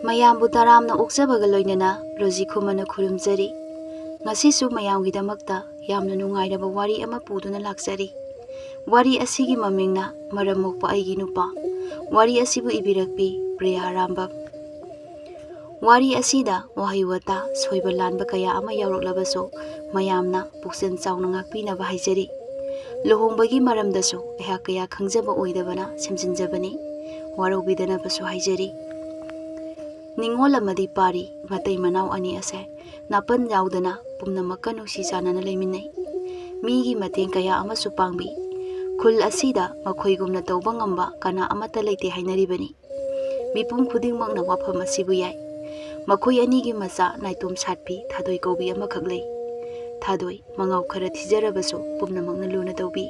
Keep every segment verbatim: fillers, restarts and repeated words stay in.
ꯃꯌꯥꯝꯕꯨ ꯇꯔꯥꯝꯅ ꯑꯣꯛꯆꯕꯒ ꯂꯣꯏꯅꯅ ꯔꯣꯖꯤ ꯈꯨꯃꯟꯅ ꯈꯨꯔꯨꯝꯖꯔꯤ꯫ ꯉꯁꯤꯁꯨ ꯃꯌꯥꯝꯒꯤꯗꯃꯛꯇ ꯌꯥꯝꯅ ꯅꯨꯡꯉꯥꯏꯔꯕ ꯋꯥꯔꯤ ꯑꯃ ꯄꯨꯗꯨꯅ ꯂꯥꯛꯆꯔꯤ꯫ ꯋꯥꯔꯤ ꯑꯁꯤꯒꯤ ꯃꯃꯤꯡꯅ ꯃꯔꯝ ꯃꯣꯛꯄ ꯑꯩꯒꯤ ꯅꯨꯄꯥ꯫ ꯋꯥꯔꯤ ꯑꯁꯤꯕꯨ ꯏꯕꯤꯔꯛꯄꯤ ꯄ꯭ꯔꯤꯌꯥ ꯑꯔꯥꯝꯕꯝ꯫ ꯋꯥꯔꯤ ꯑꯁꯤꯗ ꯋꯥꯍꯩ ꯋꯥꯇꯥ, ꯁꯣꯏꯕ ꯂꯥꯟꯕ ꯀꯌꯥ ꯑꯃ ꯌꯥꯎꯔꯛꯂꯕꯁꯨ, ꯃꯌꯥꯝꯅ ꯄꯨꯛꯆꯦꯜ ꯆꯥꯎꯅ ꯉꯥꯛꯄꯤꯅꯕ ꯍꯥꯏꯖꯔꯤ꯫ ꯂꯨꯍꯣꯡꯕꯒꯤ ꯃꯔꯝꯗꯁꯨ ꯑꯩꯍꯥꯛ ꯀꯌꯥ ꯈꯪꯖꯕ ꯑꯣꯏꯗꯕꯅ ꯁꯦꯝꯖꯤꯟꯖꯕꯅꯤ꯫ ꯋꯥꯔꯧꯕꯤꯗꯅꯕꯁꯨ ꯍꯥꯏꯖꯔꯤ꯫ ꯅꯤꯉꯣꯜ ꯑꯃꯗꯤ ꯄꯥꯔꯤ, ꯃꯇꯩ ꯃꯅꯥꯎ ꯑꯅꯤ ꯑꯁꯦ ꯅꯥꯄꯟ ꯌꯥꯎꯗꯅ ꯄꯨꯝꯅꯃꯛꯀ ꯅꯨꯡꯁꯤ ꯆꯥꯟꯅꯅ ꯂꯩꯃꯤꯟꯅꯩ꯫ ꯃꯤꯒꯤ ꯃꯇꯦꯡ ꯀꯌꯥ ꯑꯃꯁꯨ ꯄꯥꯡꯕꯤ꯫ ꯈꯨꯜ ꯑꯁꯤꯗ ꯃꯈꯣꯏꯒꯨꯝꯅ ꯇꯧꯕ ꯉꯝꯕ ꯀꯅꯥ ꯑꯃꯠꯇ ꯂꯩꯇꯦ ꯍꯥꯏꯅꯔꯤꯕꯅꯤ꯫ ꯃꯤꯄꯨꯝ ꯈꯨꯗꯤꯡꯃꯛꯅ ꯋꯥꯐꯝ ꯑꯁꯤꯕꯨ ꯌꯥꯏ꯫ ꯃꯈꯣꯏ ꯑꯅꯤꯒꯤ ꯃꯆꯥ ꯅꯥꯏꯇꯣꯝ ꯁꯥꯠꯄꯤ ꯊꯥꯗꯣꯏ ꯀꯧꯕꯤ ꯑꯃꯈꯛ ꯂꯩ꯫ ꯊꯥꯗꯣꯏ ꯃꯉꯥꯎ ꯈꯔ ꯊꯤꯖꯔꯕꯁꯨ ꯄꯨꯝꯅꯃꯛꯅ ꯂꯨꯅ ꯇꯧꯕꯤ꯫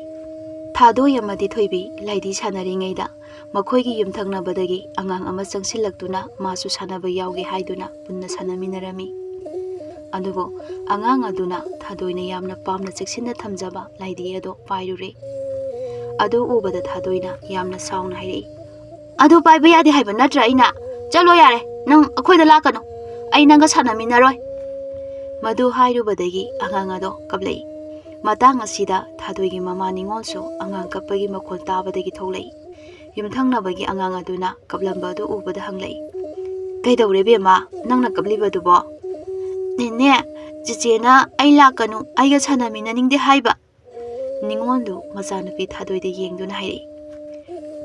ꯊꯥꯗꯣꯏ ꯑꯃꯗꯤ ꯊꯣꯏꯕꯤ ꯂꯥꯏꯙꯤ ꯁꯥꯟꯅꯔꯤꯉꯩꯗ ꯃꯈꯣꯏꯒꯤ ꯌꯨꯝꯊꯪꯅꯕꯗꯒꯤ ꯑꯉꯥꯡ ꯑꯃ ꯆꯪꯁꯤꯜꯂꯛꯇꯨꯅ ꯃꯥꯁꯨ ꯁꯥꯟꯅꯕ ꯌꯥꯎꯒꯦ ꯍꯥꯏꯗꯨꯅ ꯄꯨꯟꯅ ꯁꯥꯟꯅꯃꯤꯟꯅꯔꯝꯃꯤ꯫ ꯑꯗꯨꯕꯨ ꯑꯉꯥꯡ ꯑꯗꯨꯅ ꯊꯥꯗꯣꯏꯅ ꯌꯥꯝꯅ ꯄꯥꯝꯅ ꯆꯦꯛꯁꯤꯟꯅ ꯊꯝꯖꯕ ꯂꯥꯏꯙꯤ ꯑꯗꯣ ꯄꯥꯏꯔꯨꯔꯦ꯫ ꯑꯗꯨ ꯎꯕꯗ ꯊꯥꯗꯣꯏꯅ ꯌꯥꯝꯅ ꯁꯥꯎꯅ ꯍꯥꯏꯔꯛꯏ, "ꯑꯗꯨ ꯄꯥꯏꯕ ꯌꯥꯗꯦ ꯍꯥꯏꯕ ꯅꯠꯇ꯭ꯔꯥ ꯑꯩꯅ? ꯆꯠꯂꯣ ꯌꯥꯔꯦ, ꯅꯪ ꯑꯩꯈꯣꯏꯗ ꯂꯥꯛꯀꯅꯨ, ꯑꯩ ꯅꯪꯒ ꯁꯥꯟꯅꯃꯤꯟꯅꯔꯣꯏ"꯫ ꯃꯗꯨ ꯍꯥꯏꯔꯨꯕꯗꯒꯤ ꯑꯉꯥꯡ ꯑꯗꯣ ꯀꯞꯂꯛꯏ꯫ ꯃꯇꯥꯡ ꯑꯁꯤꯗ ꯊꯥꯗꯣꯏꯒꯤ ꯃꯃꯥ ꯅꯤꯉꯣꯜꯁꯨ ꯑꯉꯥꯡ ꯀꯞꯄꯒꯤ ꯃꯈꯣꯜ ꯇꯥꯕꯗꯒꯤ ꯊꯣꯛꯂꯛꯏ꯫ ꯌꯨꯝꯊꯪꯅꯕꯒꯤ ꯑꯉꯥꯡ ꯑꯗꯨꯅ ꯀꯞꯂꯝꯕ ꯑꯗꯨ ꯎꯕꯗ ꯍꯪꯂꯛꯏ, "ꯀꯩꯗꯧꯔꯦ ꯕꯦꯝꯃ, ꯅꯪꯅ ꯀꯞꯂꯤꯕꯗꯨꯕꯣ?" "ꯅꯦꯅꯦ, ꯆꯤꯆꯦꯅ ꯑꯩ ꯂꯥꯛꯀꯅꯨ, ꯑꯩꯒ ꯁꯥꯟꯅꯃꯤꯟꯅꯅꯤꯡꯗꯦ ꯍꯥꯏꯕ"꯫ ꯅꯤꯉꯣꯜꯗꯨ ꯃꯆꯥꯅꯨꯄꯤ ꯊꯥꯗꯣꯏꯗ ꯌꯦꯡꯗꯨꯅ ꯍꯥꯏꯔꯛꯏ,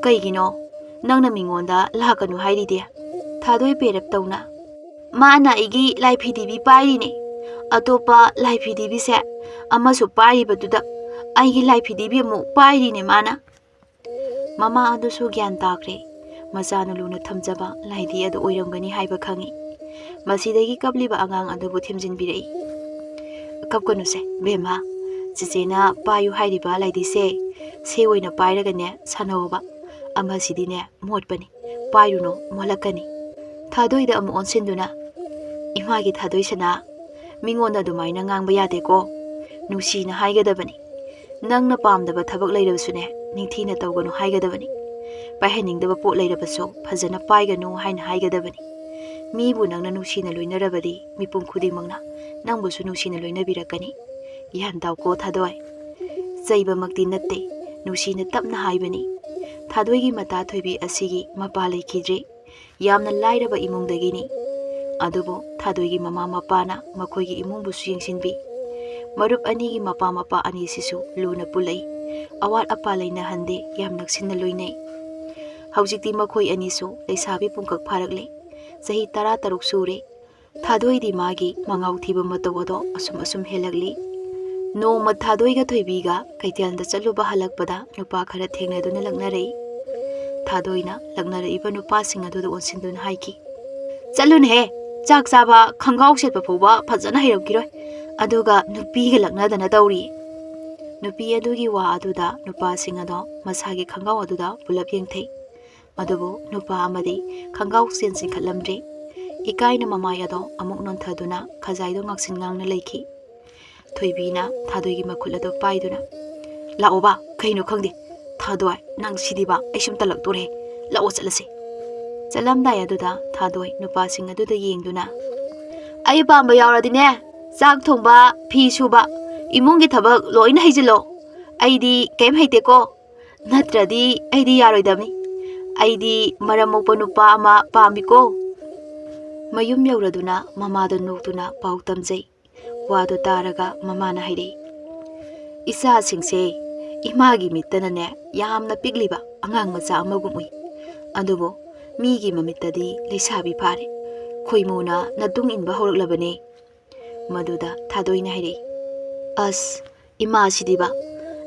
"ꯀꯩꯒꯤꯅꯣ ꯅꯪꯅ ꯃꯤꯉꯣꯟꯗ ꯂꯥꯛꯀꯅꯨ ꯍꯥꯏꯔꯤꯗꯤ?" ꯊꯥꯗꯣꯏ ꯄꯦꯔꯞ ꯇꯧꯅ, "ꯃꯥꯅ ꯑꯩꯒꯤ ꯂꯥꯏ ꯐꯤꯗꯤꯕꯤ ꯄꯥꯏꯔꯤꯅꯦ, ꯑꯇꯣꯞꯄ ꯂꯥꯏ ꯐꯤꯗꯤꯕꯤꯁꯦ ꯑꯃꯁꯨ ꯄꯥꯏꯔꯤꯕꯗꯨꯗ ꯑꯩꯒꯤ ꯂꯥꯏ ꯐꯤꯗꯤꯕꯤ ꯑꯃꯨꯛ ꯄꯥꯏꯔꯤꯅꯦ ꯃꯥꯅ"꯫ ꯃꯃꯥ ꯑꯗꯨꯁꯨ ꯒ꯭ꯌꯥꯟ ꯇꯥꯈ꯭ꯔꯦ꯫ ꯃꯆꯥꯅ ꯂꯨꯅ ꯊꯝꯖꯕ ꯂꯥꯏꯙꯤ ꯑꯗꯨ ꯑꯣꯏꯔꯝꯒꯅꯤ ꯍꯥꯏꯕ ꯈꯪꯏ꯫ ꯃꯁꯤꯗꯒꯤ ꯀꯞꯂꯤꯕ ꯑꯉꯥꯡ ꯑꯗꯨꯕꯨ ꯊꯦꯝꯖꯤꯟꯕꯤꯔꯛꯏ꯫ "ꯀꯞꯀꯅꯨꯁꯦ ꯕꯦꯝꯃ, ꯆꯤꯆꯦꯅ ꯄꯥꯏꯌꯨ ꯍꯥꯏꯔꯤꯕ ꯂꯥꯏꯙꯤꯁꯦ ꯁꯦ ꯑꯣꯏꯅ ꯄꯥꯏꯔꯒꯅꯦ ꯁꯥꯟꯅꯧꯕ꯫ ꯑꯃꯁꯤꯗꯤꯅꯦ ꯃꯣꯠꯄꯅꯤ, ꯄꯥꯏꯔꯨꯅꯨ, ꯃꯣꯠꯂꯛꯀꯅꯤ"꯫ ꯊꯥꯗꯣꯏꯗ ꯑꯃꯨꯛ ꯑꯣꯟꯁꯤꯟꯗꯨꯅ, "ꯏꯃꯥꯒꯤ ꯊꯥꯗꯣꯏ ꯁꯅꯥ, ꯃꯤꯉꯣꯟꯗ ꯑꯗꯨꯃꯥꯏꯅ ꯉꯥꯡꯕ ꯌꯥꯗꯦꯀꯣ꯫ ꯅꯨꯡꯁꯤꯅ ꯍꯥꯏꯒꯗꯕꯅꯤ꯫ ꯅꯪꯅ ꯄꯥꯝꯗꯕ ꯊꯕꯛ ꯂꯩꯔꯕꯁꯨꯅꯦ, ꯅꯤꯡꯊꯤꯅ ꯇꯧꯒꯅꯨ ꯍꯥꯏꯒꯗꯕꯅꯤ꯫ ꯄꯥꯏꯍꯟꯅꯤꯡꯗꯕ ꯄꯣꯠ ꯂꯩꯔꯕꯁꯨ ꯐꯖꯅ ꯄꯥꯏꯒꯅꯨ ꯍꯥꯏꯅ ꯍꯥꯏꯒꯗꯕꯅꯤ꯫ ꯃꯤꯕꯨ ꯅꯪꯅ ꯅꯨꯡꯁꯤꯅ ꯂꯣꯏꯅꯔꯕꯗꯤ ꯃꯤꯄꯨꯝ ꯈꯨꯗꯤꯡꯃꯛꯅ ꯅꯪꯕꯨꯁꯨ ꯅꯨꯡꯁꯤꯅ ꯂꯣꯏꯅꯕꯤꯔꯛꯀꯅꯤ꯫ ꯒ꯭ꯌꯥꯟ ꯇꯥꯎꯀꯣ ꯊꯥꯗꯣꯏ꯫ ꯆꯩꯕꯃꯛꯇꯤ ꯅꯠꯇꯦ, ꯅꯨꯡꯁꯤꯅ ꯇꯞꯅ ꯍꯥꯏꯕꯅꯤ꯫ ꯊꯥꯗꯣꯏꯒꯤ ꯃꯇꯥ ꯊꯣꯏꯕꯤ ꯑꯁꯤꯒꯤ ꯃꯄꯥ ꯂꯩꯈꯤꯗ꯭ꯔꯦ꯫ ꯌꯥꯝꯅ ꯂꯥꯏꯔꯕ ꯏꯃꯨꯡꯗꯒꯤꯅꯤ꯫ ꯑꯗꯨꯕꯨ ꯊꯥꯗꯣꯏꯒꯤ ꯃꯃꯥ ꯃꯄꯥꯅ ꯃꯈꯣꯏꯒꯤ ꯏꯃꯨꯡꯕꯨꯁꯨ ꯌꯦꯡꯁꯤꯟꯕꯤ꯫ ꯃꯔꯨꯞ ꯑꯅꯤꯒꯤ ꯃꯄꯥ ꯃꯄꯥ ꯑꯅꯤꯁꯤꯁꯨ ꯂꯨꯅ ꯄꯨꯜꯂꯛꯏ꯫ ꯑꯋꯥꯠ ꯑꯄꯥ ꯂꯩꯅꯍꯟꯗꯦ, ꯌꯥꯝ ꯅꯛꯁꯤꯟꯅ ꯂꯣꯏꯅꯩ꯫ ꯍꯧꯖꯤꯛꯇꯤ ꯃꯈꯣꯏ ꯑꯅꯤꯁꯨ ꯂꯩꯁꯥꯕꯤ ꯄꯨꯡꯀꯛ ꯐꯥꯔꯛꯂꯦ꯫ ꯆꯍꯤ ꯇꯔꯥ ꯇꯔꯨꯛ ꯁꯨꯔꯦ꯫ ꯊꯥꯗꯣꯏꯗꯤ ꯃꯥꯒꯤ ꯃꯉꯥꯎ ꯊꯤꯕ ꯃꯇꯧ ꯑꯗꯣ ꯑꯁꯨꯝ ꯑꯁꯨꯝ ꯍꯦꯜꯂꯛꯂꯤ꯫ ꯅꯣꯡꯃ ꯊꯥꯗꯣꯏꯒ ꯊꯣꯏꯕꯤꯒ ꯀꯩꯊꯦꯜꯗ ꯆꯠꯂꯨꯕ ꯍꯜꯂꯛꯄꯗ ꯅꯨꯄꯥ ꯈꯔ ꯊꯦꯡꯅꯗꯨꯅ ꯂꯛꯅꯔꯛꯏ꯫ ꯊꯥꯗꯣꯏꯅ ꯂꯛꯅꯔꯛꯏꯕ ꯅꯨꯄꯥꯁꯤꯡ ꯑꯗꯨꯗ ꯑꯣꯟꯁꯤꯟꯗꯨꯅ ꯍꯥꯏꯈꯤ, "ꯆꯠꯂꯨꯅꯦꯍꯦ, ꯆꯥꯛ ꯆꯥꯕ ꯈꯪꯒꯥꯎ ꯁꯦꯠꯄ ꯐꯥꯎꯕ ꯐꯖꯅ ꯍꯩꯔꯝꯈꯤꯔꯣꯏ, ꯑꯗꯨꯒ ꯅꯨꯄꯤꯒ ꯂꯛꯅꯗꯅ ꯇꯧꯔꯤ!" ꯅꯨꯄꯤ ꯑꯗꯨꯒꯤ ꯋꯥ ꯑꯗꯨꯗ ꯅꯨꯄꯥꯁꯤꯡ ꯑꯗꯣ ꯃꯁꯥꯒꯤ ꯈꯪꯒꯥꯎ ꯑꯗꯨꯗ ꯄꯨꯂꯞ ꯌꯦꯡꯊꯩ꯫ ꯑꯗꯨꯕꯨ ꯅꯨꯄꯥ ꯑꯃꯗꯤ ꯈꯪꯒꯥꯎ ꯆꯦꯟ ꯆꯤꯡꯈꯠꯂꯝꯗ꯭ꯔꯦ꯫ ꯏꯀꯥꯏꯅ ꯃꯃꯥꯏ ꯑꯗꯣ ꯑꯃꯨꯛ ꯅꯣꯟꯊꯗꯨꯅ ꯈꯖꯥꯏꯗꯣ ꯉꯥꯛꯁꯤꯟ ꯉꯥꯡꯅ ꯂꯩꯈꯤ꯫ ꯊꯣꯏꯕꯤꯅ ꯊꯥꯗꯣꯏꯒꯤ ꯃꯈꯨꯠ ꯑꯗꯨ ꯄꯥꯏꯗꯨꯅ, "ꯂꯥꯛꯑꯣꯕ, ꯀꯩꯅꯣ ꯈꯪꯗꯦ꯫ ꯊꯥꯗꯣꯏ, ꯅꯪ ꯁꯤꯗꯤꯕ, ꯑꯩ ꯁꯨꯝ ꯇꯜꯂꯛꯇꯣꯔꯦ꯫ ꯂꯥꯛꯑꯣ, ꯆꯠꯂꯁꯦ꯫" ꯆꯠꯂꯝꯗꯥꯏ ꯑꯗꯨꯗ ꯊꯥꯗꯣꯏ ꯅꯨꯄꯥꯁꯤꯡ ꯑꯗꯨꯗ ꯌꯦꯡꯗꯨꯅ, "ꯑꯩ ꯄꯥꯝꯕ ꯌꯥꯎꯔꯗꯤꯅꯦ, ꯆꯥꯛ ꯊꯣꯡꯕ, ꯐꯤ ꯁꯨꯕ, ꯏꯃꯨꯡꯒꯤ ꯊꯕꯛ ꯂꯣꯏꯅ ꯍꯩꯖꯤꯜꯂꯣ꯫ ꯑꯩꯗꯤ ꯀꯩꯝ ꯍꯩꯇꯦꯀꯣ꯫ ꯅꯠꯇ꯭ꯔꯗꯤ ꯑꯩꯗꯤ ꯌꯥꯔꯣꯏꯗꯕꯅꯤ꯫ ꯑꯩꯗꯤ ꯃꯔꯝ ꯃꯣꯛꯄ ꯅꯨꯄꯥ ꯑꯃ ꯄꯥꯝꯃꯤꯀꯣ꯫" ꯃꯌꯨꯝ ꯌꯧꯔꯗꯨꯅ ꯃꯃꯥꯗ ꯅꯣꯛꯇꯨꯅ ꯄꯥꯎ ꯇꯝꯖꯩ꯫ ꯋꯥꯗꯨ ꯇꯥꯔꯒ ꯃꯃꯥꯅ ꯍꯥꯏꯔꯛꯏ, "ꯏꯆꯥꯁꯤꯡꯁꯦ ꯏꯃꯥꯒꯤ ꯃꯤꯠꯇꯅꯅꯦ ꯌꯥꯝꯅ ꯄꯤꯛꯂꯤꯕ ꯑꯉꯥꯡ ꯃꯆꯥ ꯑꯃꯒꯨꯝ ꯎꯏ꯫ ꯑꯗꯨꯕꯨ ꯃꯤꯒꯤ ꯃꯃꯤꯠꯇꯗꯤ ꯂꯩꯁꯥꯕꯤ ꯐꯥꯔꯦ꯫" ꯈꯣꯏꯃꯨꯅ ꯅꯇꯨꯡ ꯏꯟꯕ ꯍꯧꯔꯛꯂꯕꯅꯦ꯫ ꯃꯗꯨꯗ ꯊꯥꯗꯣꯏꯅ ꯍꯥꯏꯔꯛꯏ, "ꯑꯁ, ꯏꯃꯥꯁꯤꯗꯤꯕ,